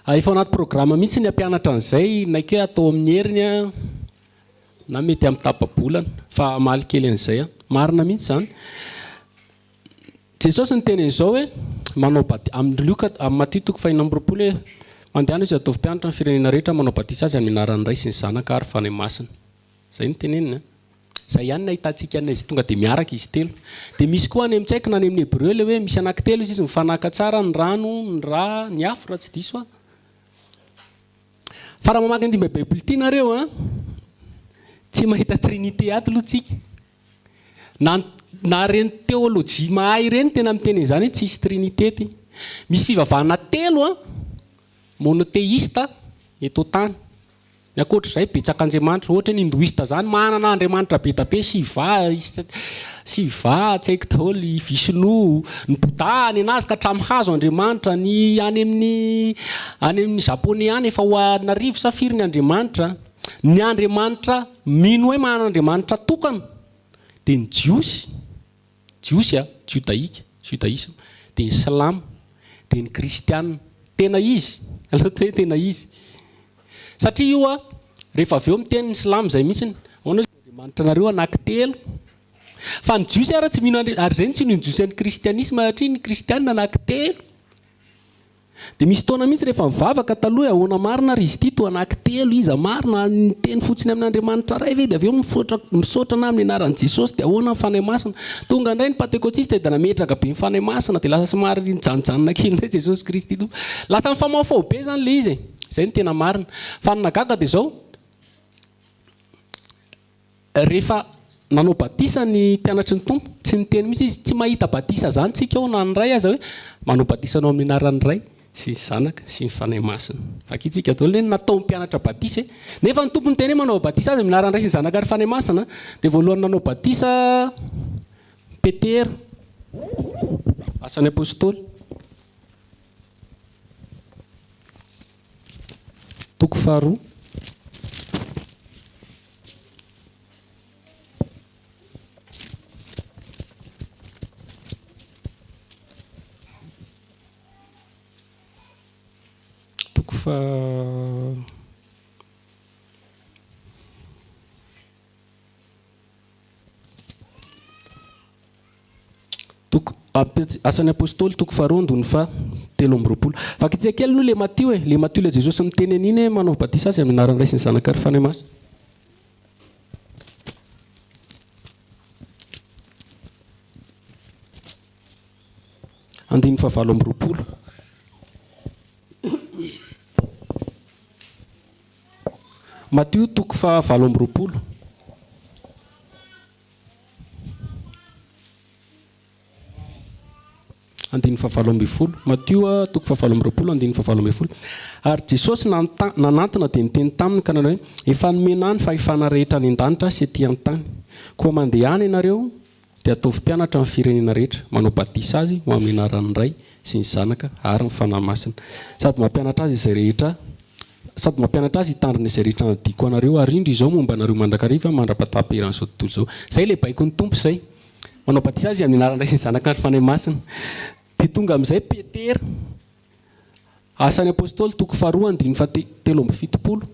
Efa ao anaty programme mihitsy ny hampianatra an'izay, naiko hoe atao amin'ny heriny an. Na mety amin'ny tapa-bolana. Fa hamaly kely an'izay aho. Marina mihitsy izany. Jesosy niteny an'izao hoe, manao bati-, amin'ny Lioka, amin'ny Matio toko fahenina amby 20 hoe, Mandehana izy ataovy mpianatra ny firenena rehetra, manao batisa azy amin'ny anaran'ny Ray sy ny Zanaka ary Fanahy Masina. Izay no teneniny an. Izay ihany no ahitantsika an'izy tonga dia miaraka izy telo. Dia misy koa any amin'ny tsy haiko na any amin'ny Hebreo ilay hoe misy anankitelo izy izy mifanahaka tsara, ny rano, ny ra, ny afo raha tsy diso aho. Fa raha mamaky an'ity baiboly ity nareo an, tsy mahita trinité ato aloha tsika. Na na ireny théologie mahay ireny tena miteny an'izany hoe tsisy trinité ty. Misy fivavahana telo an, monothéiste eto an-tany. Ny ankoatr'izay betsaka andriamanitra. Ohatra ny hindouiste zany manana andriamanitra be da be, Shiva, Shiva tsy haiko daholo, i Vishnu, ny Bouddha nenazy ka hatramin'ny hazo Andriamanitra, ny any amin'ny any amin'ny japonais any efa ho an'arivo sa firy ny Andriamanitra. Ny Andriamanitra mino hoe manana Andriamanitra tokana dia ny Jiosy, Jiosy a, Judaïque, Judaïsme, dia ny Silamo, dia ny Kristiana. Tena izy, aleo atao hoe tena izy. Satria io a, rehefa avy eo miteny ny Silamo izay mihitsiny, ahoana hozy Andriamanitra anareo anaky telo? Fa ny Jiosy ara tsy mino ary izay no tsy inoan'ny Jiosy an'ny Kristianisma satria ny Kristiana anaky telo. Dia misy fotoana mihitsy rehefa mivavaka taloha hoe ahoana marina ary izy ity toa anaky telo, iza marina, niteny fotsiny amin'Andriamanitra Ray ve dia avy eo mifotra misaotra na amin'ny anaran'i Jesosy dia ahoana ny Fanahy Masina. Tonga indray ny Pantekotista dia nametraka be ny Fanahy Masina dia lasa somary nijanojanona kely indray Jesosy Kristy Tompo. Lasa nifamahofaho be izany ilay izy e. Izay no tena marina. Fa ny nahagaga dia izao, Rehefa nanao batisa ny mpianatry ny Tompo, tsy niteny mihitsy izy, tsy mahita batisa izany tsika ao na ny Ray aza hoe manao batisa anao amin'ny anaran'ny Ray sy ny Zanaka sy ny Fanahy Masina. Vakintsika daholo anie ny nataon'ny mpianatra batisa e! Nefa ny Tompo niteny hoe manao batisa azy amin'ny anaran'ny Ray sy ny Zanaka ary Fanahy Masina, dia voalohany nanao batisa Petera, Asan'ny Apostoly. Toko faharoa. Toko faha. Toko, Asan'ny Apostoly toko faharoa andininy faha 23. Vakintsika kely aloha le Matio e, le Matio le Jesosy miteny an'iny hoe manao batisa azy amin'ny anaran'ny Ray sy ny Zanaka ary Fanahy Masina. Andininy faha 28. Matio toko faha 28. Andininy fahavalo ambin'ny folo. Matio toko fahavalo amby 20, andininy fahavalo ambin'ny folo. Ary Jesosy nanantona dia niteny taminy ka nanao hoe, Efa nomena ahy ny fahefana rehetra any an-danitra sy ety an-tany. Koa mandehana ianareo, dia ataovy mpianatra ny firenena rehetra, manao batisa azy ho amin'ny anaran'ny Ray sy ny Zanaka ary ny Fanahy Masina, sady mampianatra azy izay rehetra Sady mampianatra azy hitandrina izay rehetra nadiako anareo, ary indro izao momba anareo mandrakariva mandra-pahataperan'izao tontolo izao. Izay ilay baikon'ny Tompo izay. Manao batisa azy amin'ny anaran'ny Ray sy ny Zanaka ary Fanahy Masina. Dia tonga amin'izay Petera, Asan'ny Apostoly toko faharoa andininy faha 73.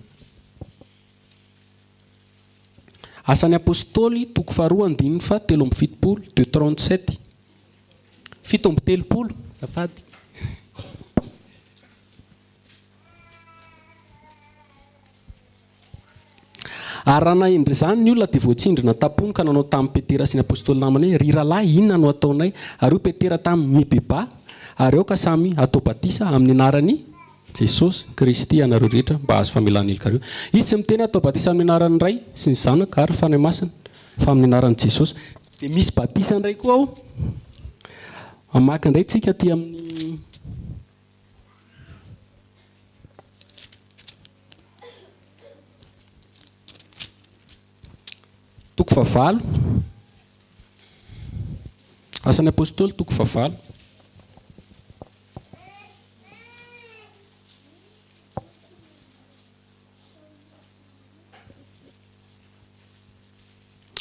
Asan'ny Apostoly toko faharoa andininy faha 73, deux 37. 37, azafady. Ary raha naheno izany ny olona, dia voatsindrona tam-pony ka nanao tamin'i Petera sy ny apostoly namany hoe, Ry rahalahy, inona no hataonay? Ary hoy Petera taminy, Mibebaha, ary aoka samy hatao batisa amin'ny anaran'i Jesosy Kristy ianareo rehetra, mba hahazo famelana ny helokareo. Izy tsy miteny hoe hatao batisa amin'ny anaran'ny Ray sy ny Zanaka ary ny Fanahy Masina, fa amin'ny anaran'i Jesosy. Dia misy batisa indray koa ao. Hamaky indray tsika aty amin'ny. Toko fahavalo. Asan'ny Apostoly toko fahavalo.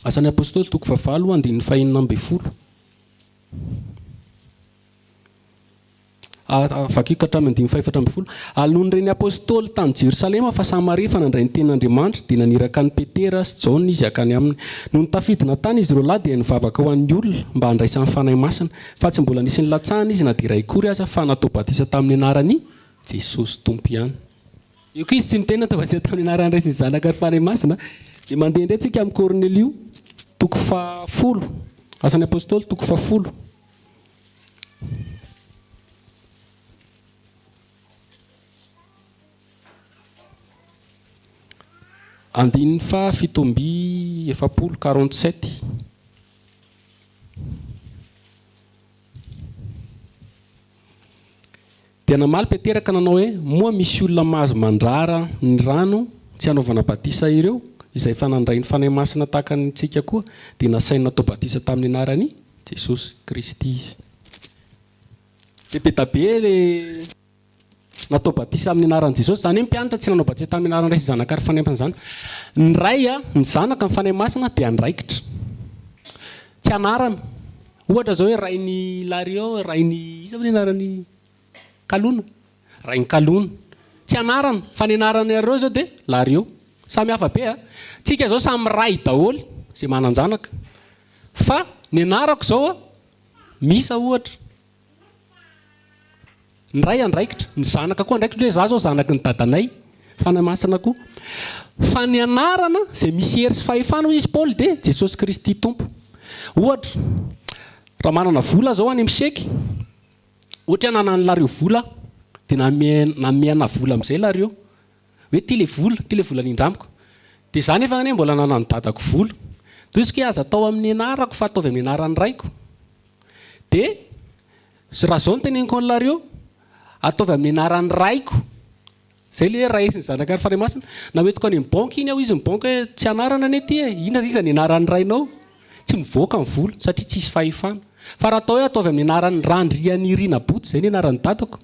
Asan'ny Apostoly toko fahavalo andininy fahenina ambin'ny folo. Vakiko hatramin'ny andininy fahefatra ambin'ny folo. Ary nony ren'ny apostoly tany Jerosalema fa Samaria efa nandray ny tenin'Andriamanitra, dia naniraka an'i Petera sy Jaona izy hankany aminy. Nony tafidina tany izy ireo lahy dia nivavaka ho an'ny olona mba handraisany Fanahy Masina, fa tsy mbola nisy nilatsahana izy na dia iray akory aza, fa natao batisa tamin'ny anaran'i Jesosy Tompo ihany. Io koa izy tsy niteny natao batisa tamin'ny anaran'ny Ray sy ny Zanaka ary Fanahy Masina. Dia mandeha indray tsika amin'i Kornelio, toko fahafolo, Asan'ny Apostoly toko fahafolo. Andininy faha 47, 47. Dia namaly Petera ka nanao hoe, Moa misy olona mahazo mandrara ny rano tsy hanaovana batisa ireo, izay efa nandray ny Fanahy Masina tahaka ny antsika koa? Dia nasainy natao batisa tamin'ny anaran'i Jesosy Kristy izy. Dia be da be le. Natao batisa amin'ny anaran'i Jesosy. Izany hoe ny mpianatra tsy nanao batisa tamin'ny anaran'ny Ray sy Zanaka ary Fanahy Masina izany. Ny Ray, ny Zanaka, ny Fanahy Masina dia andraikitra. Tsy anarana. Ohatra izao hoe rain'i Larion, rain'i, iza moa ny anaran'i Kalona? Rain'i Kalona. Tsy anarana, fa ny anaran'iareo izao dia Larion. Samy hafa be a! Tsika izao samy ray daholo izay manan-janaka. Fa ny anarako izao a, Misa ohatra. Ny ray andraikitra, ny zanaka koa andraikitra hoe za zao zanaky ny dadanay, Fanahy Masina koa. Fa ny anarana izay misy hery sy fahefana hoy izy Paoly dia Jesosy Kristy Tompo. Ohatra, raha manana vola zao any amin'ny seky, ohatra hoe ananan'i Lario vola aho, dia nanome nanome anah vola amin'izay Lario, hoe ty le vola, ty le vola nindramiko. Dia za nefa anie mbola ananan'ny dadako vola. Dia hoy izy hoe aza atao amin'ny anarako fa ataovy amin'ny anaran'ny raiko. Dia raha zao no teneniko an'lareo, ataovy amin'ny anaran'ny raiko, zay le hoe Ray sy ny Zanaka ary Fanahy Masina, na hoentiko any amin'ny banky iny aho izy ny banky hoe tsy anarana anie ty e, inona iza ny anaran'ny rainao? Tsy mivoaka ny vola satria tsisy fahefana. Fa raha atao hoe ataovy amin'ny anaran'ny Randrianirina Boto, zay ny anaran'ny dadako,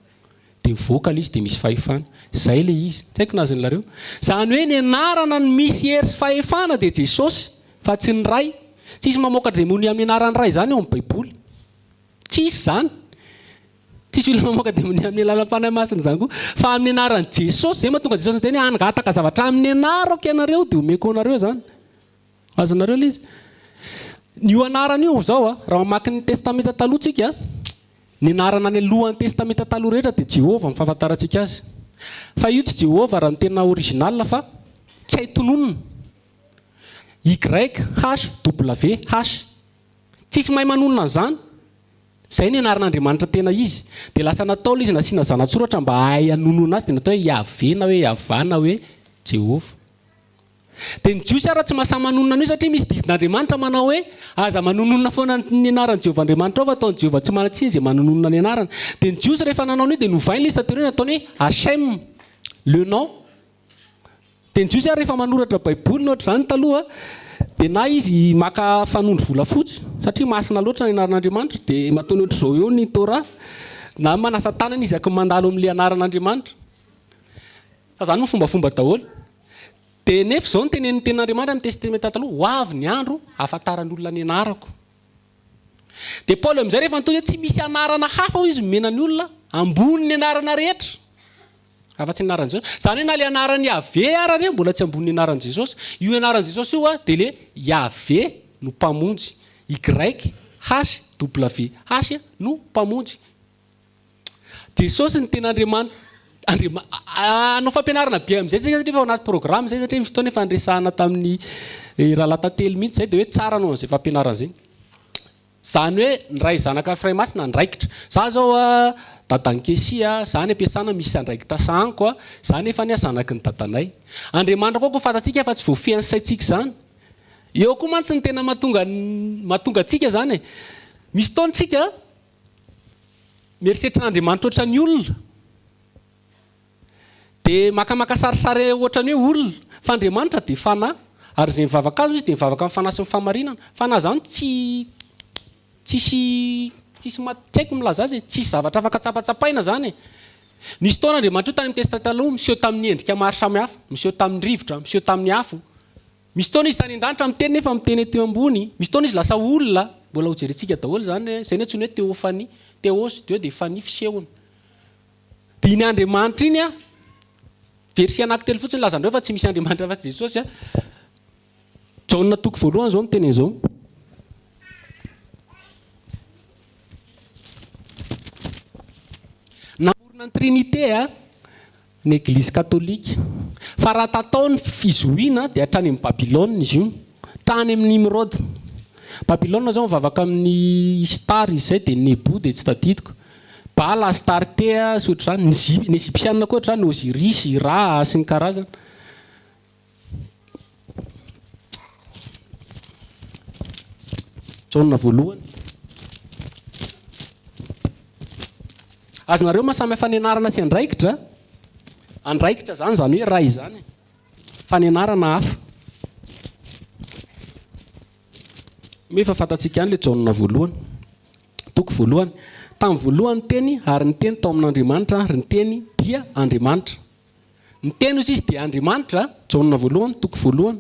dia mivoaka ilay izy dia misy fahefana. Zay ilay izy. Tsy haiko na azon'lareo. Zany hoe ny anarana no misy hery sy fahefana dia Jesosy fa tsy ny Ray. Tsisy mamoaka demonia amin'ny anaran'ny Ray zany ao amin'ny baiboly. Tsisy zany. Tsisy olona mamoaka demonia amin'ny alalan'ny Fanahy Masina zany koa. Fa amin'ny anaran'i Jesosy. Zay mahatonga Jesosy niteny hoe hangataka zavatra amin'ny anarako ianareo dia omeko anareo zany. Azonareo ilay izy? Io anarana io izao a, raha mamaky ny Testamenta Taloha tsika, ny anarana any alohan'ny Testamenta Taloha rehetra dia Jehovah no fahafantarantsika azy. Fa io tsy Jehovah raha ny tena original fa tsy hay tononina. YHWH. Tsisy mahay manonona an'izany. Izay ny anaran'Andriamanitra tena izy. Dia lasa natao ilay izy nasiana zana-tsoratra mba hahay hanonona azy dia natao hoe Yahveh na hoe Yavah na hoe Jehovah. Dia ny Jiosy ara tsy mahasahy manonona an'io satria misy didin'Andriamanitra manao hoe, Aza manononona foana ny anaran'i Jehovah Andriamanitrao fa ataon'i Jehovah tsy manan-tsiny izay manononona ny anarany. Dia ny Jiosy rehefa nanao an'io dia novainy ilay izy taty aoriana nataony hoe Hashem, le nom. Dia ny Jiosy ary rehefa manoratra Baiboly na ohatr'izany taloha dia na izy maka fanondro volafotsy satria masina loatra ny anaran'Andriamanitra dia ataony ohatr'izao eo ny Torah na manasa tanana izy aky mandalo amin'ilay anaran'Andriamanitra. Fa izany moa fombafomba daholo. Dia nefa izao no tenenin'ny Tenin'Andriamanitra amin'ny Testamenta Taloha, Ho avy ny andro hahafantaran'ny olona ny anarako. Dia Paoly amin'izay rehefa niteny hoe tsy misy anarana hafa hoy izy nomena ny olona ambonin'ny anarana rehetra afa-tsy ny anaran'i Jesosy. Izany hoe na ilay anaran'i Yaveh ara anie mbola tsy ambonin'ny anaran'i Jesosy. Io anaran'i Jesosy io dia ilay Yaveh no Mpamonjy. YHWH no Mpamonjy. Jesosy ny tena Andriamanitra, Andriama, hanao fampianarana be amin'izay tsika satria efa ao anaty programme izay satria misy fotoana efa niresahana tamin'ny rahalahy Tantely mihitsy izay dia hoe tsara hanao an'izay fampianarana izay. Izany hoe ny Ray Zanaka ary Fanahy Masina andraikitra. Za zao a dadan'i Kessie a, za any am-piasana misy andraikitra sahaniko a, za nefa anie zanaky ny dadanay. Andriamanitra koa koa fantatsika fa tsy voafehin'ny saintsika izany. Eo koa mantsy ny tena mahatonga mahatonga antsika izany e. Misy fotoana tsika Mieritreritra an'Andriamanitra ohatran'ny olona. Dia makamaka sarisary ohatran'ny hoe olona. Fa Andriamanitra dia fanahy. Ary izay mivavaka Azy hoy Izy dia mivavaka amin'ny fanahy sy ny fahamarinana. Fanahy izany tsy tsisy tsisy ma- tsy haiko milaza azy e. Tsisy zavatra afaka tsapatsapaina izany e. Nisy fotoana Andriamanitra io tany amin'ny Testamenta Taloha miseho tamin'ny endrika maro samihafa. Miseho tamin'ny rivotra, miseho tamin'ny afo. Misy fotoana izy tany an-danitra miteny nefa miteny ety ambony, misy fotoana izy lasa olona, mbola ho jerentsika daholo izany, izay no antsoina hoe théophanie, théos, Dieu dia phanie fisehony. Dia iny Andriamanitra iny an, verset anankitelo fotsiny lazandreo fa tsy misy Andriamanitra afa-tsy Jesosy an. Jaona toko voalohany izao miteny an'izao. Namorona ny Trinité an. Ny Eglizy Katolika. Fa raha tatao ny fizohiana dia hatrany amin'i Babylona izy io. Tany amin'i Nimrod. Babylona izao mivavaka amin'i Ishtar izy izay dia Nebo dia tsy tadidiko. Bala, Astarte sy ohatr'izany. Ny Zy- ny Egyptiana koa ohatr'izany, Osiris, Ra sy ny karazany. Jaona voalohany. Azonareo maha samy hafa ny anarana sy andraikitra? Andraikitra izany, izany hoe ray izany. Fa ny anarana hafa. Moa efa fantatsika ihany ilay Jaona voalohany. Toko voalohany. Tamin'ny voalohany ny Teny, ary ny Teny tao amin'Andriamanitra, ary ny Teny dia Andriamanitra. Ny Teny hozy izy dia Andriamanitra, Jaona voalohany toko voalohany.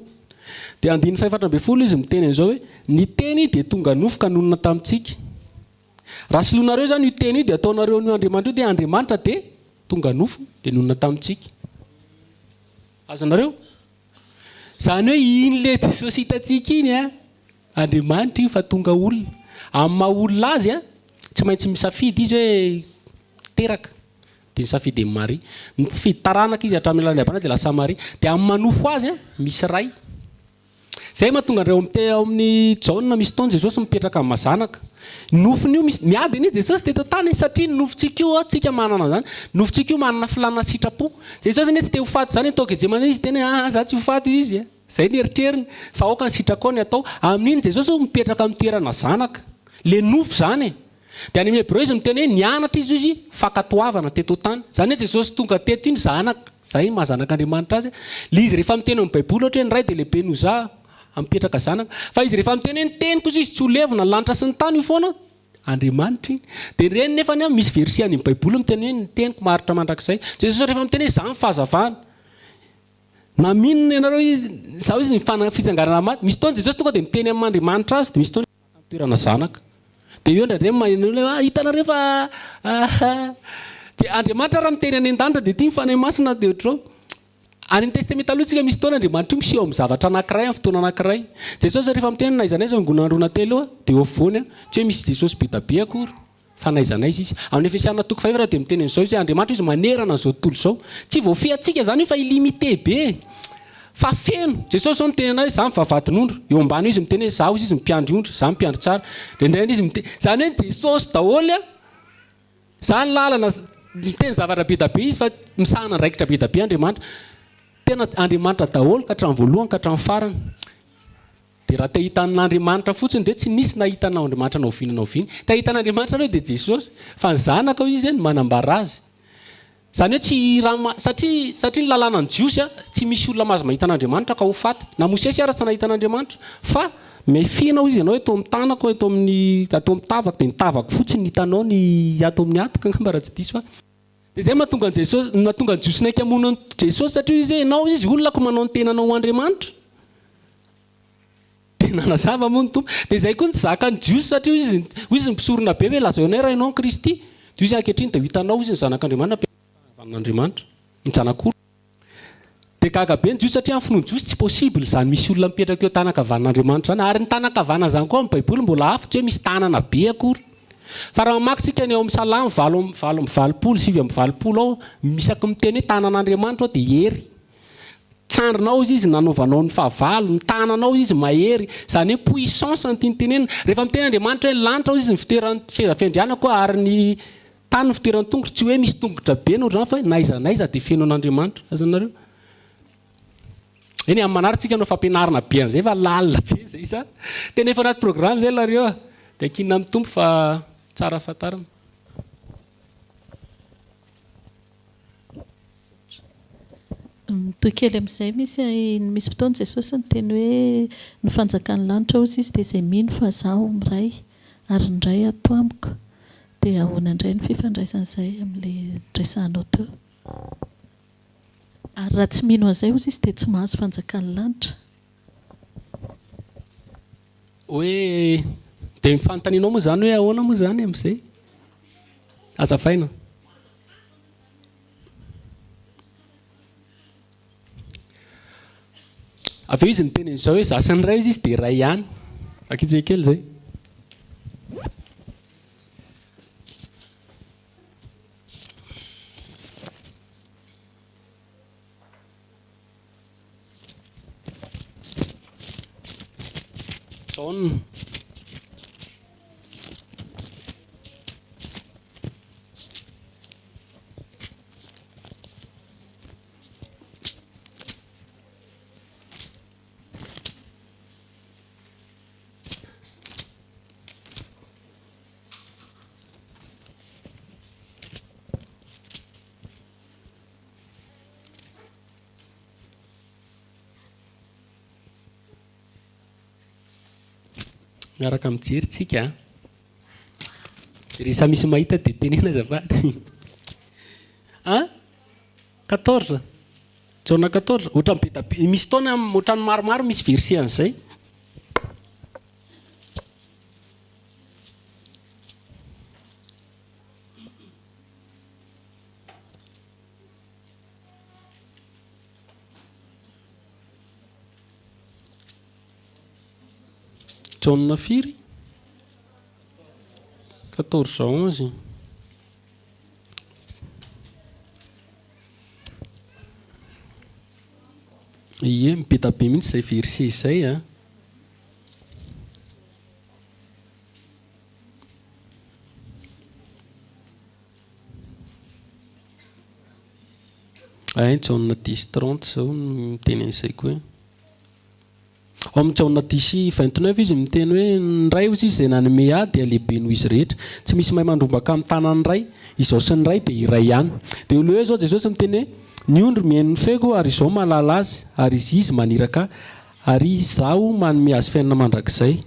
Dia andininy fahefatra ambinifolo izy miteny an'izao hoe, Ny Teny dia tonga nofo ka nonina tamintsika. Raha soloinareo izany io Teny io dia ataonareo an'io Andriamanitra io dia Andriamanitra dia tonga nofo dia nonina tamintsika. Azonareo? Izany hoe iny ilay Jesosy hitantsika iny an, Andriamanitra io fa tonga olona. Amin'ny maha olona azy an, tsy maintsy misafidy izy hoe teraka. Dia nisafidy an'i Maria. Nifidy taranaka izy hatramin'ny alalan'i Abrahama dia lasa Maria. Dia amin'ny maha nofo azy an, misy ray. Izay mahatonga an'ireo amin'ny ao amin'ny Jaona misy taona Jesosy mipetraka amin'ny maha zanaka. Nofony io misy, miady anie Jesosy teto an-tany e, satria ny nofontsika io, tsika manana an'izany, nofontsika io manana filàna sitrapo. Jesosy anie tsy te ho faty izany tao Getsemane izy niteny hoe aa za tsy ho faty hoy izy e. Izay ny eritreriny, fa aoka ny sitrakao ny atao. Amin'iny Jesosy mipetraka amin'ny toerana zanaka. Le nofo izany e. Dia any amin'ny Hebreo izy miteny hoe nianatra izy hoy izy fankatoavana teto an-tany. Izany hoe Jesosy tonga teto iny zanaka, izay maha zanak'Andriamanitra azy. Le izy rehefa miteny ao amin'ny Baiboly ohatra hoe ny Ray dia lehibe noho izaho, mipetraka zanaka. Fa izy rehefa miteny hoe ny teniko hoy izy tsy ho levona ny lanitra sy ny tany io foana, Andriamanitra iny. Dia ireny nefany an, misy verset any amin'ny Baiboly miteny hoe ny teniko maharitra mandrakizay. Jesosy rehefa miteny hoe izaho ny fahazavana. Na mino ianareo izy, izaho izy ny fitsanganana maty. Misy fotoana Jesosy tonga dia miteny amin'Andriamanitra azy, dia misy fotoana izy maka ny toerana zanaka. Dia eo indraindray maheno olona hoe ah hitanareo fa dia Andriamanitra raha miteny any an-danitra dia ity ny Fanahy Masina dia ohatr'izao. Any amin'ny Testamenta Taloha tsika misy fotoana Andriamanitra io miseho amin'ny zavatra anankiray amin'ny fotoana anankiray. Jesosy rehefa miteny na aiza na aiza angonana roa na telo eo dia eo afovoany tsy hoe misy Jesosy be da be akory. Fa n'aiza n'aiza izy. Amin'ny Efesiana toko fahefatra dia miteny an'izao izy hoe Andriamanitra izy manerana an'izao tontolo izao. Tsy voafehy antsika izany io fa illimité be e. Fa feno. Jesosy izao miteny anay hoe izaho ny vavahadin'ondry. Eo ambany eo izy miteny hoe izaho izy mpiandry ondry, izaho mpiandry tsara. Indraindray izy miteny, izany hoe Jesosy daholo an. Izany lalana, miteny zavatra be da be izy fa misahana andraikitra be da be Andriamanitra. Tena Andriamanitra daholo ka hatramin'ny voalohany ka hatramin'ny farany. Dia raha te hahita an'Andriamanitra fotsiny dia tsy nisy nahita an'Andriamanitra na oviana na oviana. Te hahita an'Andriamanitra nareo dia Jesosy. Fa ny Zanaka hoy izy no manambara Azy. Izany hoe tsy raha satria satria ny lalànan'ny Jiosy tsy misy olona mahazo mahita an'Andriamanitra ka ho faty. Na Mosesy ara tsy nahita an'Andriamanitra. Fa mefena hoy izy ianao eto amin'ny tanako, eto amin'ny ato amin'ny tavako dia ny tavako fotsiny no hitanao ny ato amin'ny hatoko angamba raha tsy diso aho. Dia izay mahatonga an'i Jesosy, mahatonga ny Jiosy naika hamono an'i Jesosy satria hoy izy hoe ianao izy olona ko manao ny tenanao ho Andriamanitra. Dia nanazava moa ny Tompo. Dia izay koa no tsy zakan'ny Jiosy satria hoy izy, hoy izy ny mpisorona be hoe lazao anay raha ianao ny Kristy. Dia hoy izy ankehitriny dia ho hitanao hoy izy ny Zanak'Andriamanitra mipetraka eo ankavanan'Andriamanitra, ny Zanak'olona. Dia gaga be ny Jiosy satria amin'ny finoan'ny Jiosy tsy possible izany misy olona mipetraka eo tanan-kavanan'Andriamanitra izany. Ary ny tanan-kavana izany koa amin'ny Baiboly mbola hafa, tsy hoe misy tanana be akory. Fa raha mamaky tsika ny ao amin'ny Salamo 88 89 ao, isaky miteny hoe tanan'Andriamanitra ao dia hery. Tsandrinao izy izy nanaovanao ny fahavalo, ny tananao izy mahery. Izany hoe puissance no tiany tenenina. Rehefa miteny Andriamanitra hoe ny lanitra hoy izy ny fitoeran'ny seza fiandrianako ary ny tany ny fitoeran'ny tongotro, tsy hoe misy tongotra be na ohatr'izany fa hoe n'aiza n'aiza dia feno an'Andriamanitra. Azonareo? Eny amin'ny manara tsika hanao fampianarana be an'izay fa lalina be izay sa? Tena efa anaty programme izay nareo a! Dia ankinina amin'ny Tompo fa tsara fantarina. Mitohy kely amin'izay, misy misy fotoana Jesosy niteny hoe ny fanjakan'ny lanitra hozy izy dia izay mino fa izaho miray ary ny Ray ato amiko. Dia ahoana indray ny fifandraisan'izay amin'ilay niresahanao teo? Ary raha tsy mino an'izay hozy izy dia tsy mahazo fanjakan'ny lanitra. Hoe dia ny fanontanianao moa izany hoe ahoana moa izany amin'izay? Azavaina. Avy eo izy niteny an'izao hoe za sy ny Ray izy dia iray ihany. Vakitsika kely izay. Jaona. Miaraka mijery tsika a. Rehefa misy mahita dia teneno azafady. An? Quatorze. Jaona quatorze. Ohatran'ny be da be. Misy taona ohatran'ny maromaro misy verset an'izay. Jaona firy? Quatorze onze. Ie, be da be mihitsy izay verset izay a. Hay Jaona dix trente izao no miteny an'izay koa e. Ao amin'ny Jaona dix 29 izy miteny hoe ny Ray hozy izy izay nanome ahy dia lehibe noho izy rehetra. Tsy misy mahay mandrombaka amin'ny tanan'ny Ray. Izaho sy ny Ray dia iray ihany. Dia eo aloha eo izao Jesosy miteny hoe ny ondry mihaino ny feoko ary izaho mahalala azy ary izy izy maniraka ahy ary izaho manome azy fiainana mandrakizay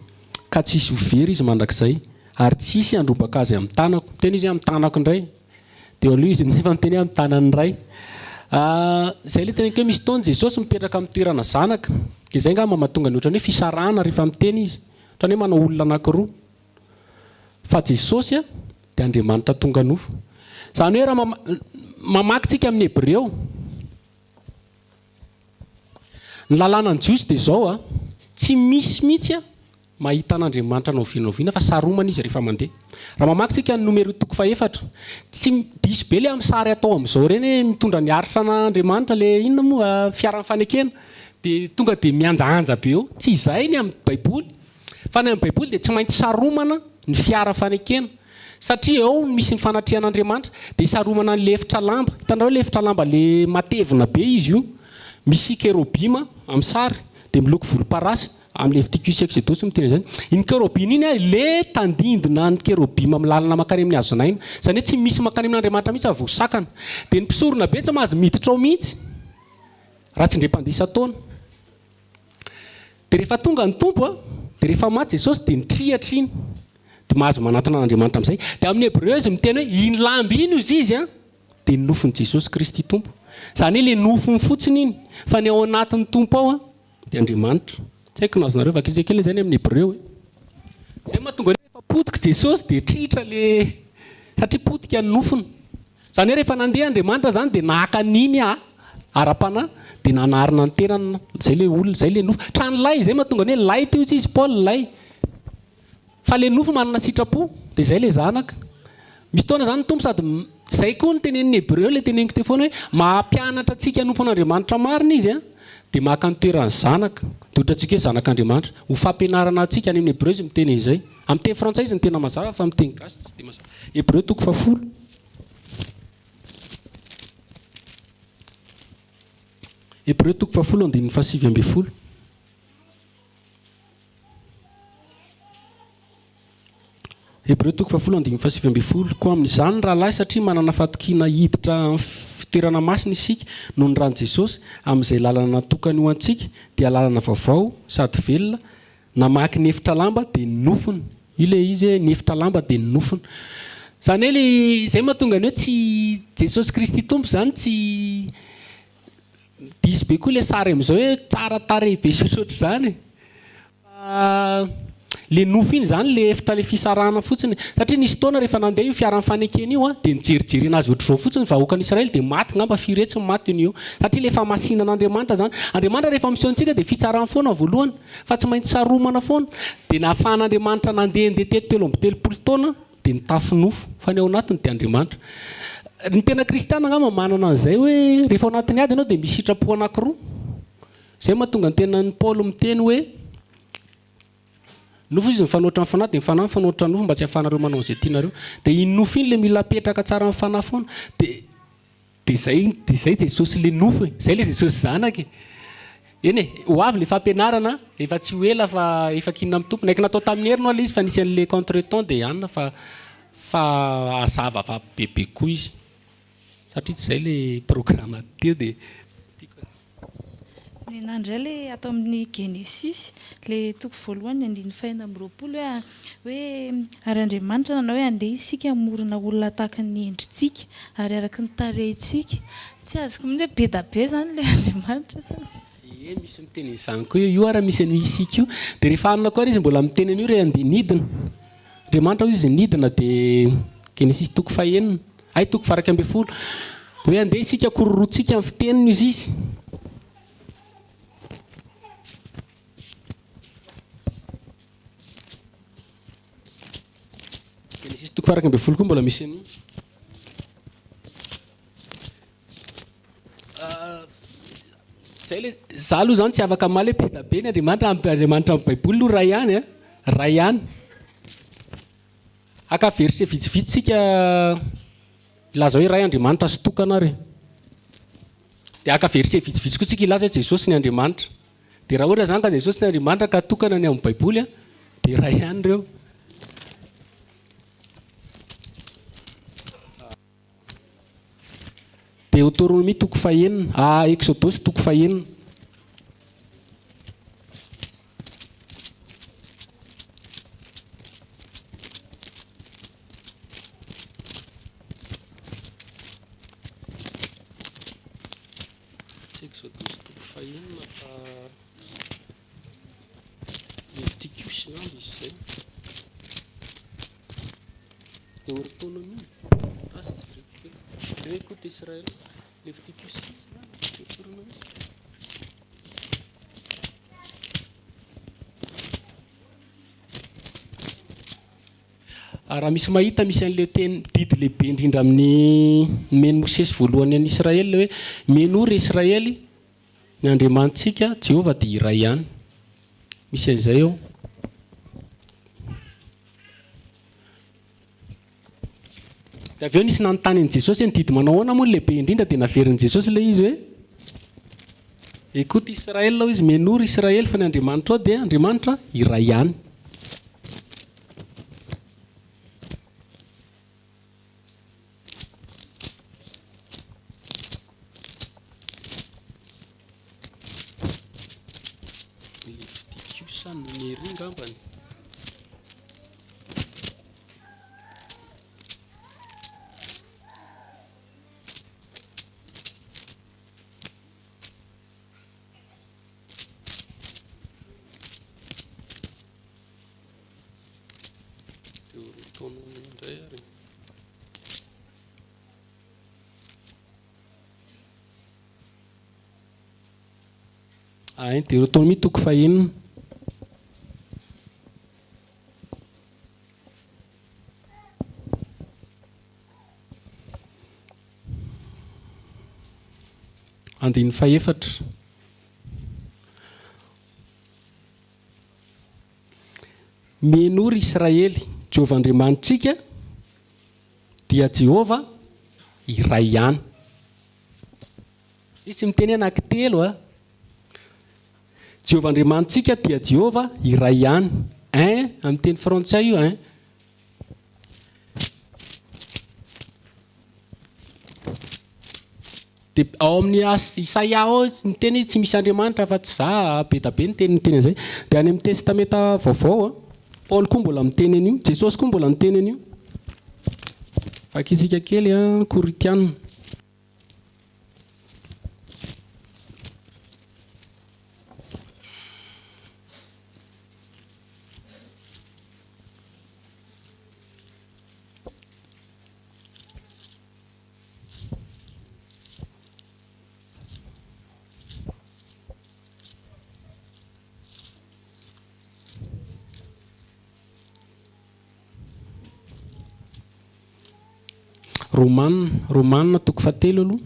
ka tsy hisy ho very izy mandrakizay ary tsy hisy handrombaka azy amin'ny tanako. Miteny izy hoe amin'ny tanako indray. Dia eo aloha izy nefa miteny hoe amin'ny tanan'ny Ray. Izay ilay teneniko hoe misy fotoana Jesosy mipetraka amin'ny toerana zanaka. Dia izay angamba mahatonga ny ohatran'ny hoe fisarahana rehefa miteny izy. Ohatran'ny hoe manao olona anankiroa. Fa Jesosy dia Andriamanitra tonga nofo. Izany hoe raha mamaky tsika amin'ny Hebreo, ny lalànan'ny Jiosy dia izao, tsy misy mihitsy Mahita an'Andriamanitra na oviana na oviana fa saromana izy rehefa mandeha. Raha mamaky isika ny Nomery toko fahefatra, tsy diso be le amin'ny sary atao amin'izao ireny hoe mitondra ny arfan'Andriamanitra le inona moa fiaran'ny fanekena dia tonga dia mihanjahanja be eo. Tsy izay ny amin'ny Baiboly. Fa ny amin'ny Baiboly dia tsy maintsy saromana ny fiara fanekena satria eo no misy ny fanatrehan'Andriamanitra. Dia saromana an'ilay efitra lamba. Hitanareo ilay efitra lamba le matevina be izy io. Misy kerobima amin'ny sary dia miloko volomparasy. Amin'ny Leviticus sy Exodosy miteny an'izany. Iny kerobima iny le tandindona ny kerobima amin'ny lalana mankany amin'ny hazon'aina. Izany hoe tsy misy mankany amin'Andriamanitra mihitsy ary voasakana. Dia ny mpisorona be tsy mahazo miditra ao mihitsy raha tsy indray mpandeha isan-taona. Dia rehefa tonga ny Tompo dia rehefa maty Jesosy dia nitriatra iny. Dia mahazo manatona an'Andriamanitra amin'izay. Dia amin'ny Hebreo izy miteny hoe iny lamba iny hozy izy an, dia ny nofon'i Jesosy Kristy Tompo. Izany hoe le nofony fotsiny iny fa ny ao anatin'ny Tompo ao an, Dia Andriamanitra. Tsy haiko na azonareo vakitsika kely izay ny amin'ny Hebreo e. Izay mahatonga ny hoe rehefa potika Jesosy dia tritra le satria potika ny nofony. Izany hoe rehefa nandeha Andriamanitra izany dia naka an'iny ara-panahy dia nanarina ny tenany, izay le olona, izay le nofo. Trano lay, izay mahatonga ny hoe lay teo izy Paul lay. Fa le nofo manana sitrapo de zay le zanaka. Misy fotoana zany ny Tompo sady zay koa ny tenenin'ny Hebreo le teneniko teo foana hoe maha-mpianatra antsika hanompo an'Andriamanitra marina izy an, de maka ny toeran'ny zanaka, de ohatrantsika hoe zanak'Andriamanitra. Ho fampianarana antsika, any amin'ny Hebreo izy miteny an'izay. Amin'ny teny frantsay izy no tena mazava fa amin'ny teny gasy tsy de mazava. Hebreo toko fahafolo. Hebreo toko fahafolo andininy fahasivy ambinifolo. Hebreo toko fahafolo andininy fahasivy ambinifolo Koa amin'izany, rahalahy, satria manana fahatokiana hiditra amin'ny fitoerana masina isika noho ny ran'i Jesosy, amin'izay lalana natokany ho antsika, dia lalana vaovao sady velona, namaky ny efitra lamba, dia ny nofony. Io ilay izy hoe ny efitra lamba dia ny nofony. Izany hoe ilay, izay mahatonga ny hoe tsy, Jesosy Kristy Tompo izany tsy, Diso be koa ilay sary amin'izao hoe tsara tarehy be sy ohatrohatr'izany e. Fa le nofo iny izany le efitra le fisarahana fotsiny. Satria nisy fotoana rehefa nandeha io fiaran'ny fanekena io dia nijerijerena azy ohatr'izao fotsiny ny vahoakan'Israely dia maty ngamba firy hetsy ny maty eo no eo. Satria le fahamasinan'Andriamanitra izany. Andriamanitra rehefa miseho antsika dia fitsarany foana voalohany fa tsy maintsy saromana foana. Dia nahafahan'Andriamanitra nandehandeha teto 33 taona. Dia nitafy nofo, fa ny ao anatiny dia Andriamanitra. Ny tena kristiana angamba manana an'izay hoe rehefa ao anatin'ny ady ianao dia misy sitrapo anankiroa. Izay mahatonga ny tenan'i Paoly miteny hoe nofo izy mifanohitra amin'ny fanahy dia ny fanahy mifanohitra amin'ny nofo mba tsy hahafahanareo manao an'izay tianareo. Dia iny nofo iny ilay mila apetraka tsara amin'ny fanahy foana. Dia Dia izay, dia izay Jesosy ilay nofo e, izay ilay Jesosy Zanaka e. Eny e, ho avy ilay fampianarana, efa tsy ho ela fa efa kianina amin'ny Tompo. Naiky natao tamin'ny heriny ho'a ilay izy fa nisy an'ilay contre-temps dia anona fa fa hazava fa bebe koa izy. Satria tsy izay ilay programme teo dia tiako. Nenah indray le ato amin'ny Genesisy, le toko voalohany andininy faha 26 hoe hoe ary Andriamanitra nanao hoe andeha isika hamorona olona tahaka ny endritsika ary araka ny tarehintsika. Tsy azoko mihitsy hoe be da be zany le Andriamanitra sa. Ie misy miteny an'izany koa eo, io ary misy an'io isika io. Dia rehefa hanina koa ary izy mbola miteny an'io re andeha nidina. Andriamanitra hoy izy nidina dia Genesisy toko fahenina, hay toko faha 11. Hoe andeha isika kororotsika ny fiteniny hoy izy. Genesisy toko faha 11 koa mbola misy an'io. Zay le, za aloha zany tsy afaka hamaly hoe be da be ny Andriamanitra, Andriamanitra amin'ny baiboly aloha ray ihany a, ray ihany. Haka verset vitsivitsy tsika hilaza hoe ray Andriamanitra sy tokana ary. Dia haka verset vitsivitsy koa tsika hilaza hoe Jesosy ny Andriamanitra. Dia raha ohatra zany ka Jesosy ny Andriamanitra ka tokana ny amin'ny baiboly a, dia ray ihany ireo. Deoteronomia toko fahenina, a Eksodosy toko fahenina. Tsy Eksodosy toko fahenina fa Levitikosy angamba izy izay. Deutéronomie Asa jereko kely. Le hoe écoute Israël, Léviticus 6 angamba sa Deutéronomie. Raha misy mahita misy an'ilay teny didy lehibe indrindra amin'ny nomen'i Mosesy voalohany an'i Israely ilay hoe minoa ry Israely ny Andriamanitsika Jehovah dia iray ihany. Misy an'izay ao. Dia avy eo nisy nanontany an'i Jesosy hoe ny didy manao ahoana moa no lehibe indrindra dia naverin'i Jesosy ilay izy hoe Écoute Israël hoy izy, Menoa ry Israely fa ny Andriamanitrao dia Andriamanitra iray ihany. Leviticus sa Numery angambany. Deutéronomie indray ary. Ein Deutéronomie toko fahenina. Andininy fahefatra. Minoa ry Israely, Jehovah Andriamanitrika dia Jehovah iray ihany. Izy tsy miteny hoe anankitelo a. Jehovah Andriamanitsika dia Jehovah iray ihany. Un amin'ny teny frantsay io un. Dia ao amin'ny as Isaia ao miteny hoe tsy misy Andriamanitra afa-tsy za, be da be ny teny miteny an'izay. Dia any amin'ny Testamenta vaovao a, Paoly koa mbola miteny an'io, Jesosy koa mbola niteny an'io. Vakintsika kely a, Korintiana. Romana, Romana toko fahatelo aloha.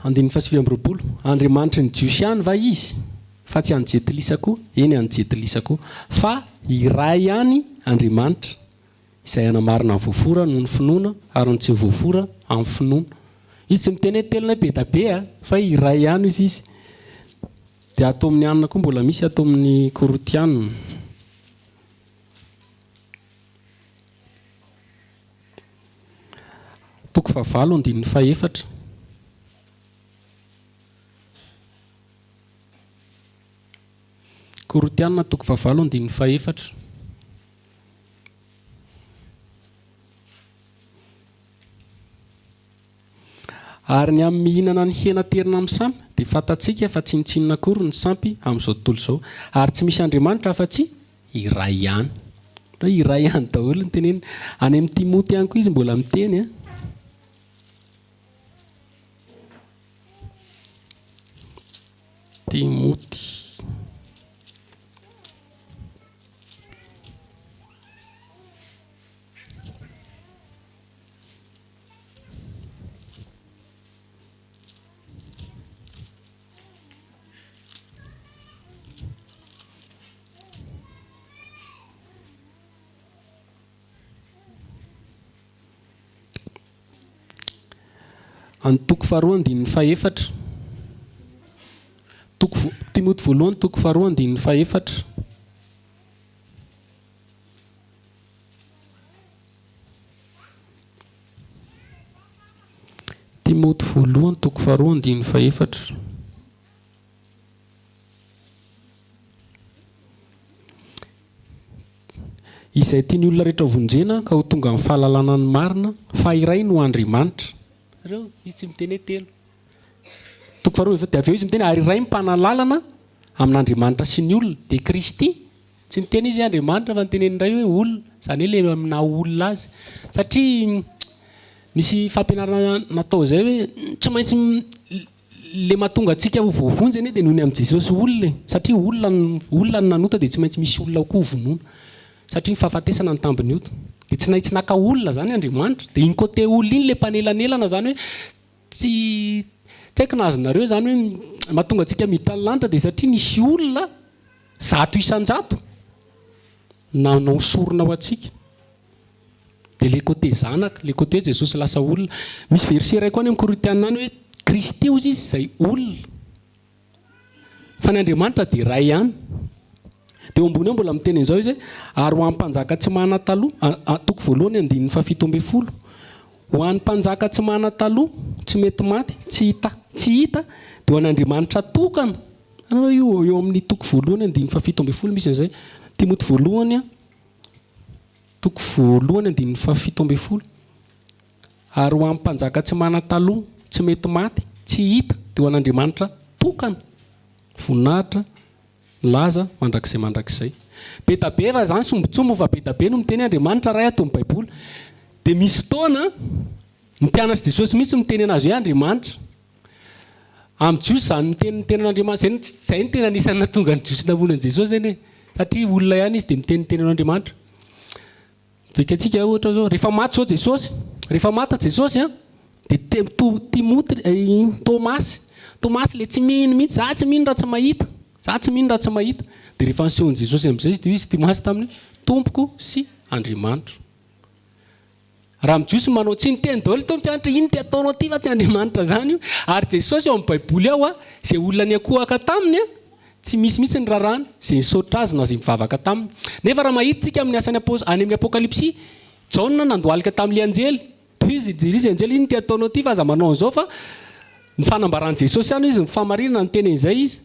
Andininy fahasivy amby 20. Andriamanitry ny Jiosy ihany va Izy, fa tsy an'ny Jentilisa koa? Eny, an'ny Jentilisa koa. Fa iray ihany Andriamanitra, izay hanamarina ny voafora noho ny finoana, ary ny tsy voafora amin'ny finoana. Izy tsy miteny hoe telo na be da be a, fa iray ihany hozy Izy. Dia ato amin'ny anona koa mbola misy ato amin'ny Korintiana. Toko fahavalo andininy fahefatra. Korintiana toko fahavalo andininy fahefatra. Ary ny amin'ny mihinana ny hena aterina amin'ny sampy, dia fantatsika fa tsinontsinona akory ny sampy amin'izao tontolo izao, ary tsy misy Andriamanitra afa-tsy iray ihany. Hoe iray ihany daholo ny teneniny. Any amin'i Timoty ihany koa izy mbola miteny an. Timoty. Any toko faharoa andininy fahefatra. Toko Timoty voalohany toko faharoa andininy fahefatra. Timoty voalohany toko faharoa andininy fahefatra. Izay tian'ny olona rehetra hovonjena ka ho tonga amin'ny fahalalana ny marina fa iray no Andriamanitra. Ireo, izy tsy miteny hoe telo. Toko faharoa, dia avy eo izy miteny ary iray ny mpanalalana amin'Andriamanitra sy ny olona, dia Kristy. Tsy niteny izy hoe Andriamanitra fa niteneniny indray hoe olona, izany hoe ilay naha olona azy. Satria nisy fampianarana natao izay hoe tsy maintsy ilay mahatonga antsika ho voavonjy anie dia noho ny amin'i Jesosy olona e. Satria olona olona no nanota dia tsy maintsy misy olona koa hovonoina. Satria ny fahafatesana no tambin'ny ota. Dia tsy naitsy naka olona izany Andriamanitra. Dia iny côté olona iny ilay mpanelanelana izany hoe tsy tsy haiko na azonareo izany hoe mahatonga antsika miditra ny lanitra dia satria nisy olona 100% nanao sorona ho antsika. Dia le côté zanaka, le côté hoe Jesosy lasa olona. Misy verset iray koa any amin'ny Korintiana any hoe Kristy hozy izy izay olona. Fa ny Andriamanitra dia iray ihany. Dia eo ambony eo mbola miteny an'izao izy hoe ary ho an'ny mpanjaka tsy manan-taloha, toko voalohany andininy fahafito ambin'ny folo, ho an'ny mpanjaka tsy manan-taloha, tsy mety maty, tsy hita, tsy hita, dia ho an'Andriamanitra tokana. Hitanareo io eo amin'ny toko voalohany andininy fahafito ambin'ny folo misy an'izay. Timoty voalohany toko voalohany andininy fahafito ambin'ny folo. Ary ho an'ny mpanjaka tsy manan-taloha, tsy mety maty, tsy hita, dia ho an'Andriamanitra tokana, voninahitra, laza mandrakizay mandrakizay. Be da be fa zany sombintsombiny fa be da be no miteny hoe Andriamanitra Ray ato amin'ny Baiboly. Dia misy fotoana ny mpianatr'i Jesosy mihitsy miteny an'azy hoe Andriamanitra. Amin'ny Jiosy izany miteny ny tenan'Andriamanitra izay, izay no tena anisan'ny nahatonga ny Jiosy namono an'i Jesosy anie e. Satria olona ihany izy dia miteny ny tenan'Andriamanitra. Veka antsika ohatra zao, rehefa maty zao Jesosy, rehefa maty Jesosy an, dia te, to, Timoty, Tomasy, Tomasy le tsy mino mihitsy, za tsy mino raha tsy mahita, za tsy mino raha tsy mahita. Dia rehefa nisehon'i Jesosy amin'izay izy dia hoy izy Tomasy taminy, Tompoko sy Andriamanitro. Raha ny Jiosy manao tsy niteny daholo teo ny mpianatra, ino ty ataonao ty fa tsy Andriamanitra zany io. Ary Jesosy ao amin'ny Baiboly ao, izay olona niankohoka taminy, tsy misy mihitsy ny rarahany, izay nisaotra azy na izay nivavaka taminy. Nefa raha mahita tsika amin'ny asan'ny Apo, any amin'ny Apokalypsy, Jaona nandohalika tamin'ilay anjely, toy izy, jery izy anjely, ino ty ataonao ty fa aza manao an'izao fa ny fanambaran'i Jesosy ihany izy, ny fahamarinana niteny an'izay izy.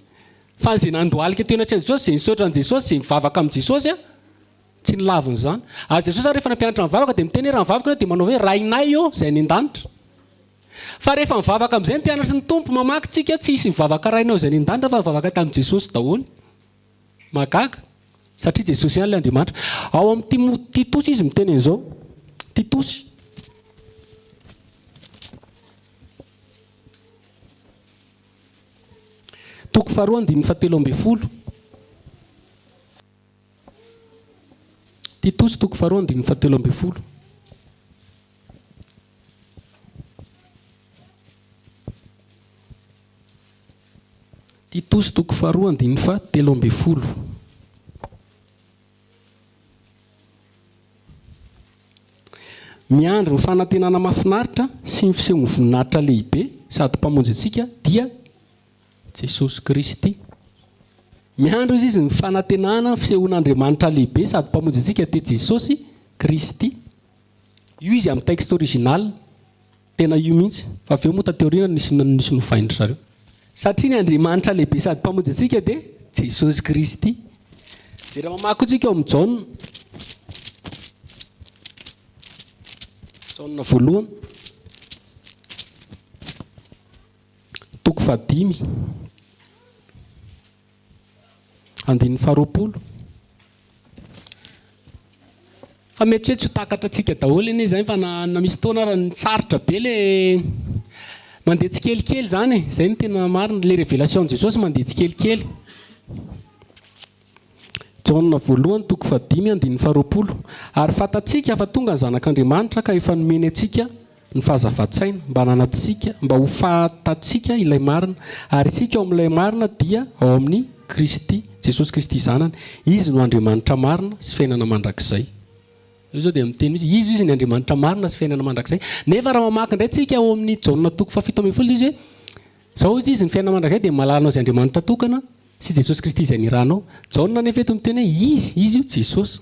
Fa izay nandohalika teo anatrehan'i Jesosy, izay nisaotra an'i Jesosy, izay nivavaka amin'i Jesosy, Tsy nolaviny izany. Ary Jesosy ary rehefa nampianatra mivavaka dia miteny hoe raha mivavaka ianao dia manao hoe Rainay ô izay any an-danitra. Fa rehefa mivavaka amin'izay ny mpianatry ny Tompo mamaky tsika tsy hisy mivavaka Rainao izay any an-danitra fa mivavaka tamin'i Jesosy daholo. Mahagaga. Satria Jesosy ihany ilay Andriamanitra. Ao amin'ny Timo, Titosy izy miteny an'izao. Titosy. Toko faharoa andininy fahatelo ambin'ny folo. Titosy toko faharoa andininy fahatelo ambin'ny folo. Titosy toko faharoa andininy fahatelo ambin'ny folo. Miandry ny fanantenana mahafinaritra sy ny fisehon'ny voninahitra lehibe sady Mpamonjy antsika dia Jesosy Kristy. Miandry hozy izy ny fanantenana ny fisehoan'Andriamanitra lehibe sady Mpamonjy antsika dia Jesosy Kristy. Io izy amin'ny texte original. Tena io mihitsy. Fa avy eo moa taty aoriana nisy nisy novain-dry zareo. Satria ny Andriamanitra lehibe sady Mpamonjy antsika dia Jesosy Kristy. Dia raha mamaky koa tsika ao amin'ny Jaona. Jaona voalohany. Toko fahadimy. Andininy faharoapolo. Fa mety hoe tsy ho takatra antsika daholo anie izany fa na na misy fotoana ary sarotra be le mandeha tsikelikely izany e, izay no tena marina, le révélation an'i Jesosy mandeha tsikelikely. Jaona voalohany toko fahadimy andininy faharoapolo, Ary fantatsika fa tonga ny Zanak'Andriamanitra ka efa nomeny antsika ny fahazavan-tsaina mba hananantsika, mba ho fantatsika ilay marina, ary isika ao amin'ilay marina dia ao amin'i Kristy, Jesosy Kristy Zanany. Izy no Andriamanitra marina sy fiainana mandrakizay. Eo izao dia miteny mihitsy, Izy izy ny Andriamanitra marina sy fiainana mandrakizay. Nefa raha mamaky indray tsika ao amin'ny Jaona toko fahafito ambin'ny folo dia izy hoe, Izao hozy izy, ny fiainana mandrakizay dia mahalala anao izay Andriamanitra tokana sy Jesosy Kristy izay nirahanao. Jaona anefa eto miteny hoe Izy, Izy io Jesosy.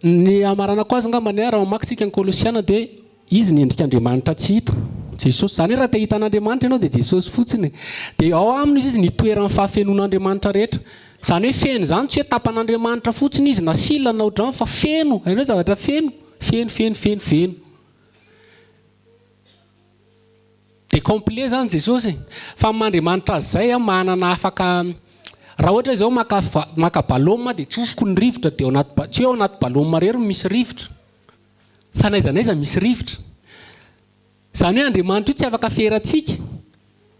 Ny hamaranako azy angamba ny ahy raha mamaky isika ny Kolosiana dia hoe Izy ny endrik'Andriamanitra tsy hita, Jesosy. Izany hoe raha te hahita an'Andriamanitra ianao dia Jesosy fotsiny e. Dia ao aminy izy ny itoeran'ny fahafenoan'Andriamanitra rehetra. Izany hoe feno izany tsy hoe tapan'Andriamanitra fotsiny izy na sila na ohatran'izany fa feno, hainao zavatra feno? Feno, feno, feno, feno. Dia complet zany Jesosy e. Fa amin'ny maha Andriamanitra azy zay an, manana afaka, raha ohatra hoe zao maka maka baloma dia tsofiko ny rivotra dia ao anaty ba, tsy hoe ao anaty baloma irery no misy rivotra, fa n'aiza n'aiza misy rivotra. Izany hoe Andriamanitra io tsy afaka ferantsika.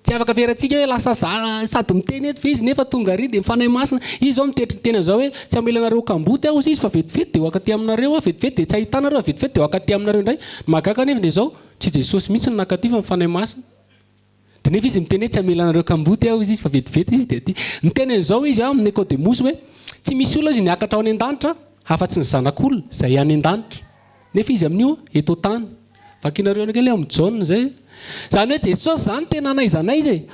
Tsy afaka ferantsika hoe lasa za sady miteny eto ve izy nefa tonga ary dia ny Fanahy Masina. Izy izao miteny miteny an'izao hoe tsy hamela anareo ho kamboty aho hozy izy fa vetivety dia ho akaty aminareo aho, vetivety dia tsy hahitana nareo, vetivety dia ho akaty aminareo indray. Ny mahagaga anefa dia izao, Tsy Jesosy mihitsy no nankaty fa ny Fanahy Masina. Dia nefa izy miteny hoe tsy hamela anareo kamboty aho izy fa vetivety izy dia aty. Niteny an'izao izy amin'i Nikodemosy hoe tsy misy olona izy niakatra ao any an-danitra afa-tsy ny Zanak'olona izay any an-danitra. Nefa izy amin'io eto an-tany. Vakinareo kely ao amin'ny Jaona izay. Izany hoe Jesosy izany tena n'aiza n'aiza e.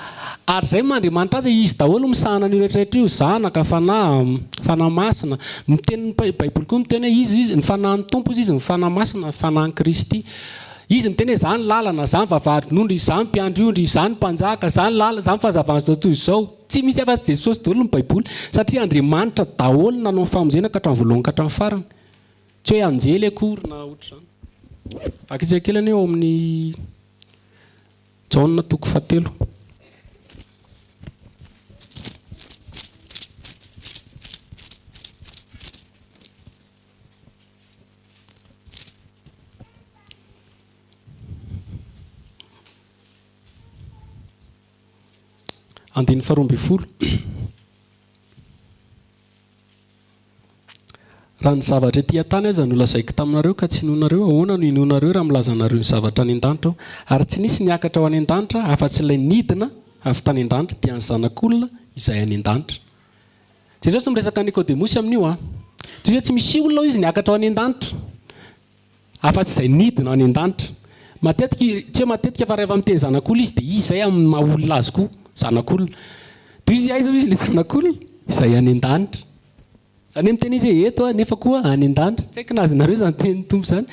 Ary izay maha Andriamanitra azy, izy daholo misahana an'io rehetra rehetra io, Zanaka, Fanahy, Fanahy Masina. Miteny ny Baiboly koa miteny hoe izy, izy, ny Fanahin'ny Tompo izy, izy ny Fanahy Masina, ny Fanahin'i Kristy. Izy miteny hoe za ny lalana, za ny vavahadin'ondry, za ny mpiandry ondry, za ny mpanjaka, za ny lalana, za ny fahazavan'izao tontolo izao. Tsy misy afa-tsy Jesosy daholo ny Baiboly, satria Andriamanitra daholo nanao ny famonjena ka hatramin'ny voalohany ka hatramin'ny farany. Tsy hoe anjely akory na ohatr'izany. Vakitsika kely anie ao amin'ny Jaona toko fahatelo. Andininy faharoa ambin'ny folo. Raha ny zavatra ety an-tany aza no lazaiko taminareo ka tsy inoanareo, ahoana no hinoanareo raha milaza anareo ny zavatra any an-danitra aho? Ary tsy nisy niakatra ho any an-danitra afa-tsy ilay nidina avy tany an-danitra, dia ny Zanak'olona izay any an-danitra. Jesosy miresaka an'i Nikodemosy amin'io an. Toy izay tsy misy olona hoy izy niakatra ho any an-danitra afa-tsy izay nidina any an-danitra. Matetika, tsy hoe matetika fa rehefa miteny zanak'olona izy dia izy izay amin'ny maha olona azy koa, zanak'olona. Toy izy aiza hoy izy ilay zanak'olona? Izay any an-danitra. Izany hoe miteny izy hoe eto aho nefa koa any an-danitra. Tsy haiko na azonareo izany tenin'ny Tompo izany.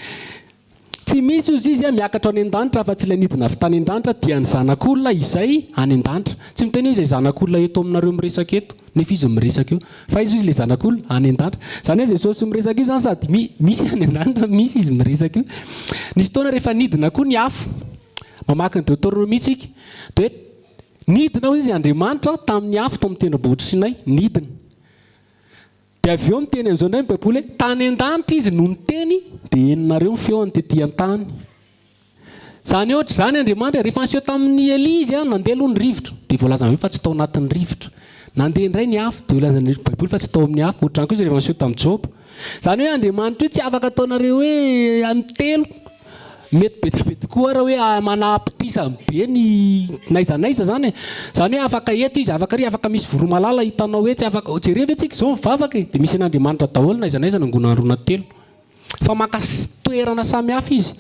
Tsy misy hozy izy miakatra any an-danitra afa-tsy ilay nidina avy tany an-danitra dia ny Zanak'olona izay any an-danitra. Tsy miteny hoe izay Zanak'olona eto aminareo miresaka eto nefa izy miresaka eo. Fa aiza hozy ilay Zanak'olona? Any an-danitra. Izany hoe Jesosy miresaka io izany sady misy any an-danitra misy izy miresaka io. Nisy fotoana rehefa nidina koa ny afo. Mamaky ny Deoteronomia tsika. Dia hoe nidina hozy izy Andriamanitra tamin'ny afo tao amin'ny tendrombohitr'i Sinay. Nidina. Dia avy eo miteny an'izao indray ny Baiboly hoe, Tany an-danitra izy no niteny, dia henonareo ny feony tetỳ an-tany. Izany hoe ohatr'izany Andriamanitra e. Rehefa niseho tamin'i Elia izy, nandeha aloha ny rivotra, dia voalazan'ny Baiboly fa tsy tao anatin'ny rivotra. Nandeha indray ny afo, dia voalazan'ny Baiboly fa tsy tao amin'ny afo. Ohatr'izany koa izy rehefa niseho tamin'i Joba. Izany hoe Andriamanitra io tsy afaka ataonareo hoe amin'ny telo. Mety be dia be tokoa ary hoe manapitrisany be ny n'aiza n'aiza izany e. Izany hoe afaka eto izy, afaka ary, afaka misy voromailala hitanao etsy, afaka, jereo ve tsika izao mivavaka e, dia misy an'Andriamanitra daholo n'aiza n'aiza nangonany roa na telo. Fa maka toerana samy hafa izy.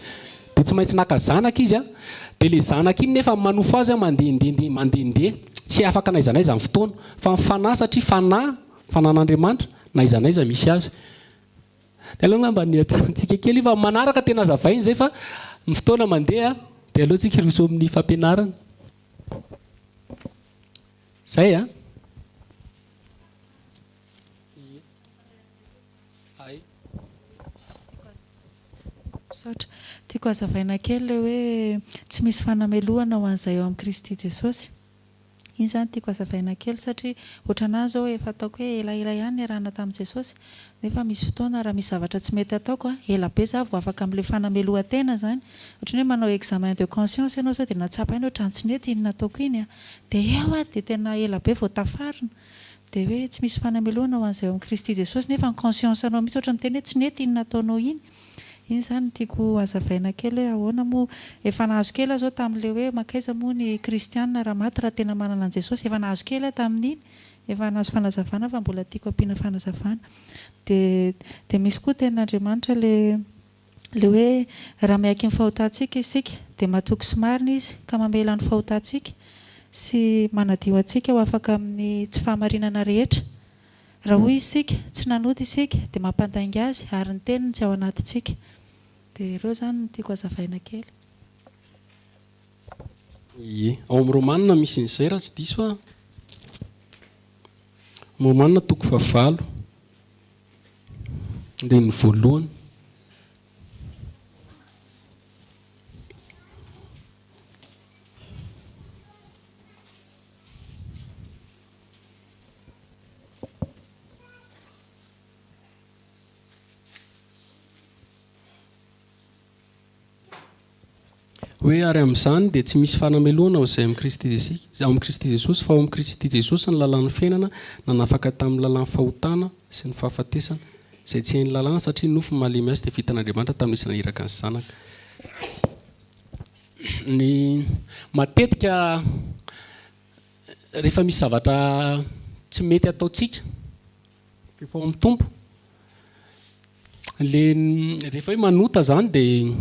Dia tsy maintsy naka zanaka izy an. Dia ilay zanaka iny nefa manofo azy an mandehandeha mandehandeha, tsy afaka n'aiza n'aiza amin'ny fotoana. Fa ny fanahy satria fanahy, fanan'Andriamanitra, n'aiza n'aiza misy azy. Dia aleo angamba ny hatsarantsika kely io fa manaraka tena hazavaina izay fa. Ny fotoana mandeha dia aleo tsika hiroso amin'ny fampianarana. Zay a. Misaotra. Tiako hazavaina kely ilay hoe tsy misy fanamelohana ho an'izay ao amin'i Kristy Jesosy. Iny izany tiako hazavaina kely satria ohatran'ahy izao efa ataoko hoe elaela ihany niarahana tamin'i Jesosy nefa misy fotoana raha misy zavatra tsy mety ataoko a, ela be za vao afaka amin'ilay fanamelohan-tena izany. Ohatran'ny hoe manao examen de conscience ianao sao dia nahatsapa ihany hoe ohatran'ny tsy nety iny nataoko iny a. Dia eo aho dia tena ela be vao tafarina. Dia hoe tsy misy fanamelohana ho an'izay ao amin'i Kristy Jesosy nefa ny conscience-nao mihitsy ohatran'ny miteny hoe tsy nety iny nataonao iny. Iny izany no tiako hazavaina kely hoe ahoana moa, efa nahazo kely aho izao tamin'ilay hoe mankaiza moa ny kristiana raha maty raha tena manana an'i Jesosy, efa nahazo kely aho tamin'iny, efa nahazo fanazavana fa mbola tiako ampiana fanazavana. Dia dia misy koa tenin'Andriamanitra ilay ilay hoe raha miaiky ny fahotantsika isika dia matoky sy marina Izy ka mamela ny fahotantsika sy manadio antsika ho afaka amin'ny tsy fahamarinana rehetra. Raha hoy isika, tsy nanota isika, dia mampandainga Azy ary ny teniny tsy ao anatintsika. Dia ireo izany no tiako hazavaina kely. Ie. Ao amin'ny Romana misy an'izay raha tsy diso aho. Romana toko fahavalo, andininy voalohany. Hoe ary amin'izany dia tsy misy fanamelohana ho izay amin'i Kristy Jesosy, ao amin'i Kristy Jesosy, fa ao amin'i Kristy Jesosy ny lalàn'ny fiainana nanafaka tamin'ny lalàn'ny fahotana sy ny fahafatesana, izay tsy hain'ny lalàna satria nofo malemy azy dia vitan'Andriamanitra tamin'izy naniraka ny Zanaka. Ny matetika Rehefa misy zavatra tsy mety ataontsika rehefa ao amin'ny Tompo, le rehefa hoe manota zany dia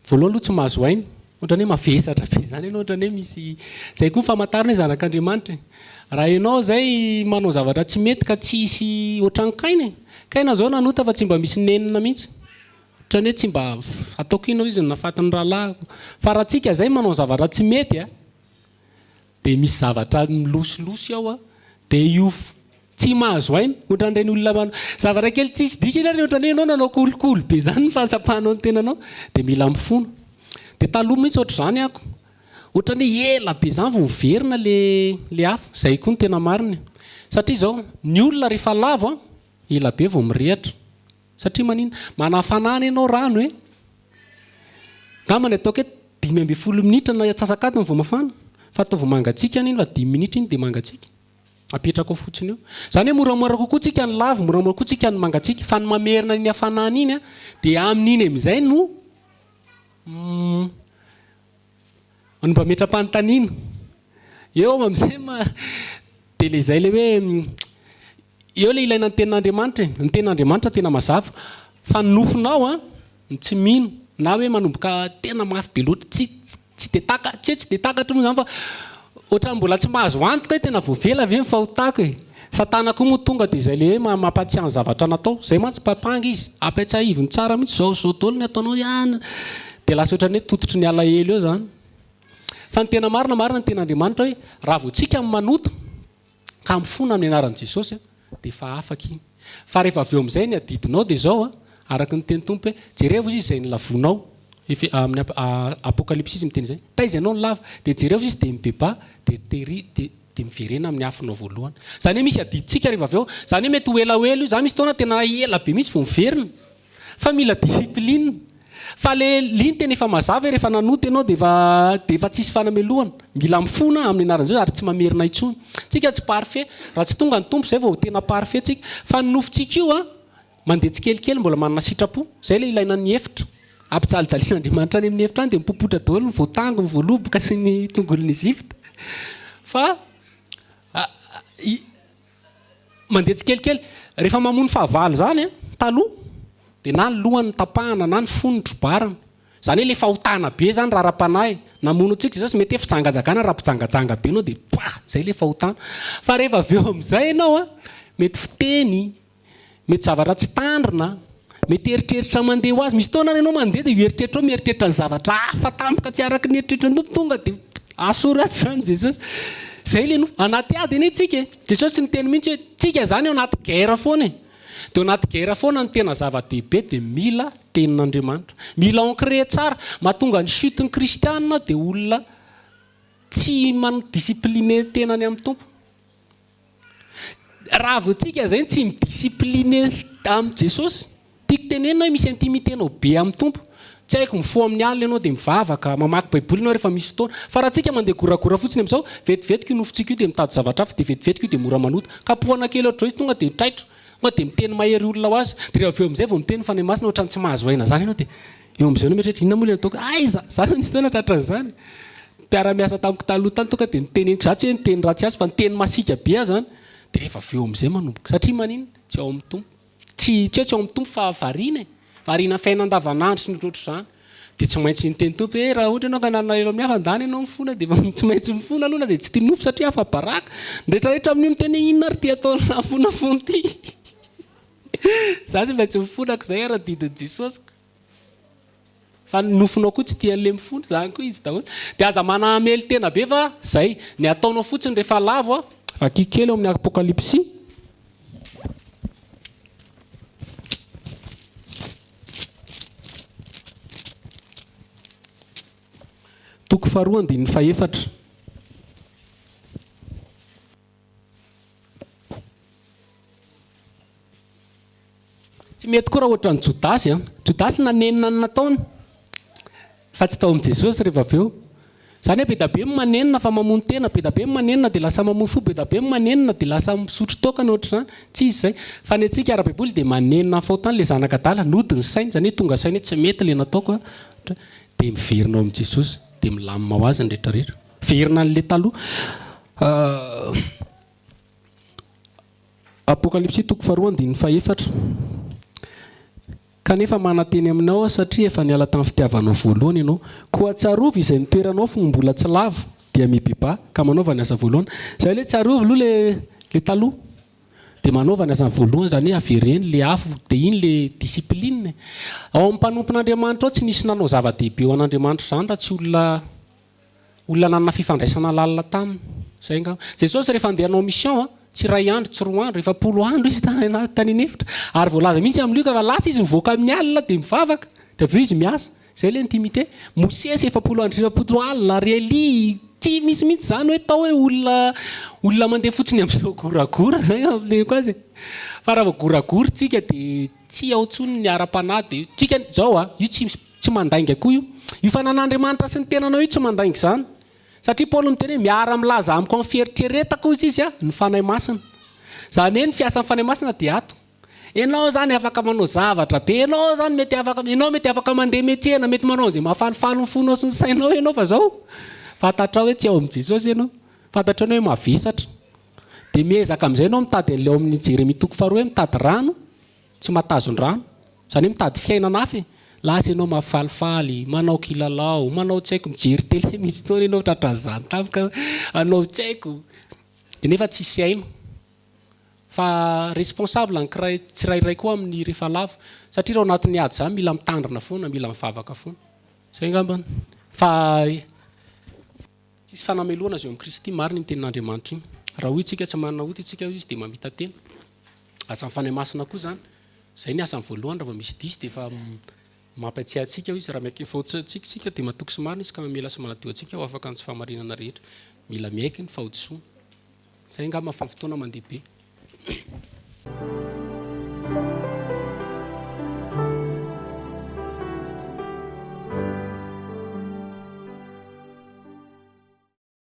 voalohany aloha tsy mahazo aina, ohatran'ny hoe mavesatra be zany ianao, ohatran'ny hoe misy, zay koa ny famantarana hoe zanak'Andriamanitra e. Raha ianao zay manao zavatra tsy mety ka tsisy ohatran'i Kaina e, Kaina zao nanota fa tsy mba misy nenina mihitsy. Otrany hoe tsy mba ataoko inona izy no nahafaty ny rahalahiko. Fa raha tsika zay manao zavatra tsy mety a, dia misy zavatra milosилosy ao a, dia io tsy mahazo aina. Ohatran'ireny olona manao zavatra kely tsisy dikany ary ohatran'ny hoe ianao nanao kolikoly be zany ny fahatsapanao ny tenanao, dia mila mifona. Dia taloha mihitsy ohatr'izany ako. Ohatran'ny hoe ela be zany vao miverina le le afo. Zay koa no tena marina e. Satria izao, ny olona rehefa lavo a, ela be vao mirehatra. Satria manina? Manafanana ianao rano e! Angamba ny ataoko hoe 15 minitra na antsasak'adiny vao mafana, fa ataovy mangatsiaka anie iny fa dimy minitra iny dia mangatsiaka. Apetraka ao fotsiny eo. Izany hoe moramora kokoa tsika ny lavo, moramora kokoa tsika ny mangatsiaka, fa ny mamerina iny hafanana iny dia amin'iny amin'izay no no mba metra-panontaniana. Eo amin'izay ma dia ilay izay ilay hoe eo ilay ilaina ny tenin'Andriamanitra e. Ny tenin'Andriamanitra tena mazava. Fa ny nofinao an, ny tsy mino na hoe manomboka tena mafy be loatra, tsy tsy dia taka, tsy hoe tsy dia takatro moa izany fa ohatran'ny mbola tsy mahazo antoka hoe tena voavela ve ny fahotako e. Satana koa moa tonga dia izay ilay hoe mampahatsiahy ny zavatra natao. Izay mantsy mpampanga izy. Ampiatsahiviny tsara mihitsy izao izao daholo ny ataonao ihany. Dia lasa ohatran'ny hoe tototry ny alahelo eo izany. Fa ny tena marina, marina ny tenin'Andriamanitra hoe raha vao tsika manota ka mifona amin'ny anaran'i Jesosy dia efa afaka iny. Fa rehefa avy eo amin'izay ny adidinao dia izao, araka ny tenin'ny Tompo hoe jerevo izy izay nilavonao, efe amin'ny Apokalypsy izy miteny izay, taiza ianao nilavo, dia jerevo izy dia mibebaha dia tery dia dia miverena amin'ny afonao voalohany. Izany hoe misy adidintsika rehefa avy eo, izany hoe mety ho elaela io, za misy fotoana tena ela be mihitsy vao miverina. Fa mila discipline. Fa le liny tena efa mazava hoe rehefa nanota ianao dia efa dia efa tsisy fanamelohana. Mila mifona amin'ny anaran'i Jesosy ary tsy mamerina intsony. Tsika tsy parfait. Raha tsy tonga ny Tompo izay vao ho tena parfait tsika. Fa ny nofontsika io an, mandeha tsikelikely mbola manana sitrapo. Izay ilay ilaina ny efitra. Ampijalijalian'Andriamanitra any amin'ny efitra any dia mipopotra daholo ny voatango, ny voaloboka sy ny tongolon'i Egypte. Fa Mandeha tsikelikely. Rehefa mamono fahavalo izany an, taloha, dia na ny lohany no tapahana na ny fony no trobarina. Izany hoe ilay fahotana be izany raha ara-panahy. Namono antsika Jesosy, mety hoe fijangajangana raha mpijangajanga be ianao dia pah! Izay ilay fahotana. Fa rehefa avy eo amin'izay ianao an, mety fiteny, mety zavatra tsy tandrina, Mety eritreritra mandeha ho azy. Misy fotoana ary ianao mandeha dia io eritreritrao mieritreritra ny zavatra hafa tampoka tsy araka ny eritreritry ny Tompo. Tonga dia asory ato izany Jesosy. Izay ilay nofo. Anaty ady anie tsika e. Jesosy niteny mihitsy hoe tsika izany ao anaty guerre foana e. Dia ao anaty guerre foana ny tena zava-dehibe dia mila tenin'Andriamanitra. Mila ancré tsara. Mahatonga ny chute ny kristiana dia olona tsy man-discipliner tenany amin'ny Tompo. Raha vao tsika izay tsy mi-discipliner amin'i Jesosy, tiako tenenina hoe misy intimité-nao be amin'ny Tompo. Tsy haiko, mifoha amin'ny alina ianao dia mivavaka, mamaky baiboly ianao rehefa misy fotoana. Fa raha tsika mandeha goragora fotsiny amin'izao, vetivetiky io nofontsika io dia mitady zavatra hafa, dia vetivetiky io dia mora manota. Kapohana kely ohatr'izao izy tonga dia taitra, tonga dia miteny mahery olona ho azy. Dia rehefa avy eo amin'izay vao miteny ny Fanahy Masina ohatran'ny tsy mahazo aina izany ianao dia eo amin'izay ianao mieritreritra, inona moa ilay nataoko? Aiza! Za nisy fotoana tratran'izany. Mpiara-miasa tamiko taloha tany tonga dia niteneniko, za tsy hoe niteny ratsy azy fa niteny masiaka be aho zany, dia rehefa avy eo amin'izay manomboka, satria maninona? Tsy ao amin'ny Tompo, tsy tsy hoe tsy ao amin'ny Tompo fa variana e, variana amin'ny fiainana andavanandro sy ny ohatrohatr'izany, dia tsy maintsy niteny Tompo hoe raha ohatra ianao ka nanana elo amin'ny hafa andany ianao mifona dia tsy maintsy mifona aloha na dia tsy tia nofo satria afa-baraka, ny rehetrarehetra amin'io miteny hoe inona ary ity ataon'i nafonafona ity, za tsy maintsy mifona ko zay ary didin'i Jesosy ko. Fa ny nofinao koa tsy tian'le mifona, zany koa izy daholo. Dia aza manahamely tena be fa zay. Ny ataonao fotsiny rehefa lavo a. Vakio kely ao amin'ny Apokalypsy. Toko faharoa andininy fahefatra. Tsy mety koa raha ohatran'i Jodasy an. Jodasy nanenina ny nataony fa tsy tao amin'i Jesosy rehefa avy eo. Izany hoe be dia be ny manenina fa mamono tena, be dia be ny manenina dia lasa mamoy fo, be dia be ny manenina dia lasa misotro toaka na ohatr'izany. Tsy izy izay. Fa ny antsika ara-baiboly dia manenina ny fahotany ilay zanaka adala, nody ny sainy, izany hoe tonga saina hoe tsy mety ilay nataoko an, dia miverina ao amin'i Jesosy, dia milamina ho azy ny rehetra rehetra. Miverina an'ilay taloha. Apokalypsy toko faharoa andininy fahefatra Kanefa mananteny aminao aho satria efa niala tamin'ny fitiavanao voalohany ianao. Koa tsarovy izay nitoeranao fony mbola tsy lavo, dia mibebaha, ka manaova ny asa voalohany. Izay ilay tsarovy aloha ilay ilay taloha. Dia manaova ny asa voalohany, izany hoe avereno ilay afo, dia iny ilay discipline e. Ao amin'ny mpanompon'Andriamanitra ao tsy nisy nanao zava-dehibe ho an'Andriamanitra izany raha tsy olona Olona nanana fifandraisana lalina taminy. Izay angamba. Jesosy rehefa handeha hanao mission an, tsy iray andro, tsy roa andro, 40 andro izy tany anaty tany an'efitra. Ary voalaza mihitsy amin'ny Lioka fa lasa izy mivoaka amin'ny alina dia mivavaka, dia avy eo izy miasa. Izay ilay intimité. Mosesy 40 andro sy 40 alina, ary Elia, tsy misy mihitsy izany hoe tao hoe olona olona mandeha fotsiny amin'izao goragora izay no ampileniko azy e. Fa raha vao goragora tsika dia tsy ao intsony ny ara-panahy dia tsika izao an, io tsy Tsy mandainga koa io. Io fanan'Andriamanitra sy ny tenanao io tsy mandainga izany. Satria Paoly miteny hoe miara-milaza amiko amin'ny fieritreretako hozy izy ny Fanahy Masina. Izany hoe ny fiasan'ny Fanahy Masina dia ato. Ianao izany afaka manao zavatra be, ianao izany mety afaka, ianao mety afaka mandeha miantsena, mety manao izay mahafalifaly ny fonao sy ny sainao ianao fa izao, fantatrao hoe tsy ao amin'i Jesosy ianao. Fantatrao hoe mavesatra. Dia miezaka amin'izay ianao mitady an'ilay ao amin'ny Jeremia toko faharoa hoe mitady rano. Tsy mahatazon-drano. Izany hoe mitady fiainana hafa e. Lasa ianao mahafalifaly, manao kilalao, manao tsy haiko, mijery télé misy fotoana ianao tratran'izany tampoka, hanao tsy haiko. Dia nefa tsisy aina. Fa responsable ny kiray tsirairay koa amin'ny rehefa lavo. Satria raha ao anatin'ny ady izany mila mitandrina foana, mila mivavaka foana. Izay angambany. Fa. Tsisy fanamelohana azy eo amin'i Kristy, marina iny tenin'Andriamanitra iny. Raha hoy isika tsy manana ota isika hoy izy dia mamita-tena. Asan'ny Fanahy Masina koa izany. Izay ny asany voalohany raha vao misy diso dia efa mampiatsiahy antsika hoy izy, raha miaiky ny fahotantsika isika dia matoky sy marina izy ka mamela sy manadio antsika ho afaka ny tsy fahamarinana rehetra. Mila miaiky ny fahodisoana. Izay angamba fa ny fotoana mandeha be.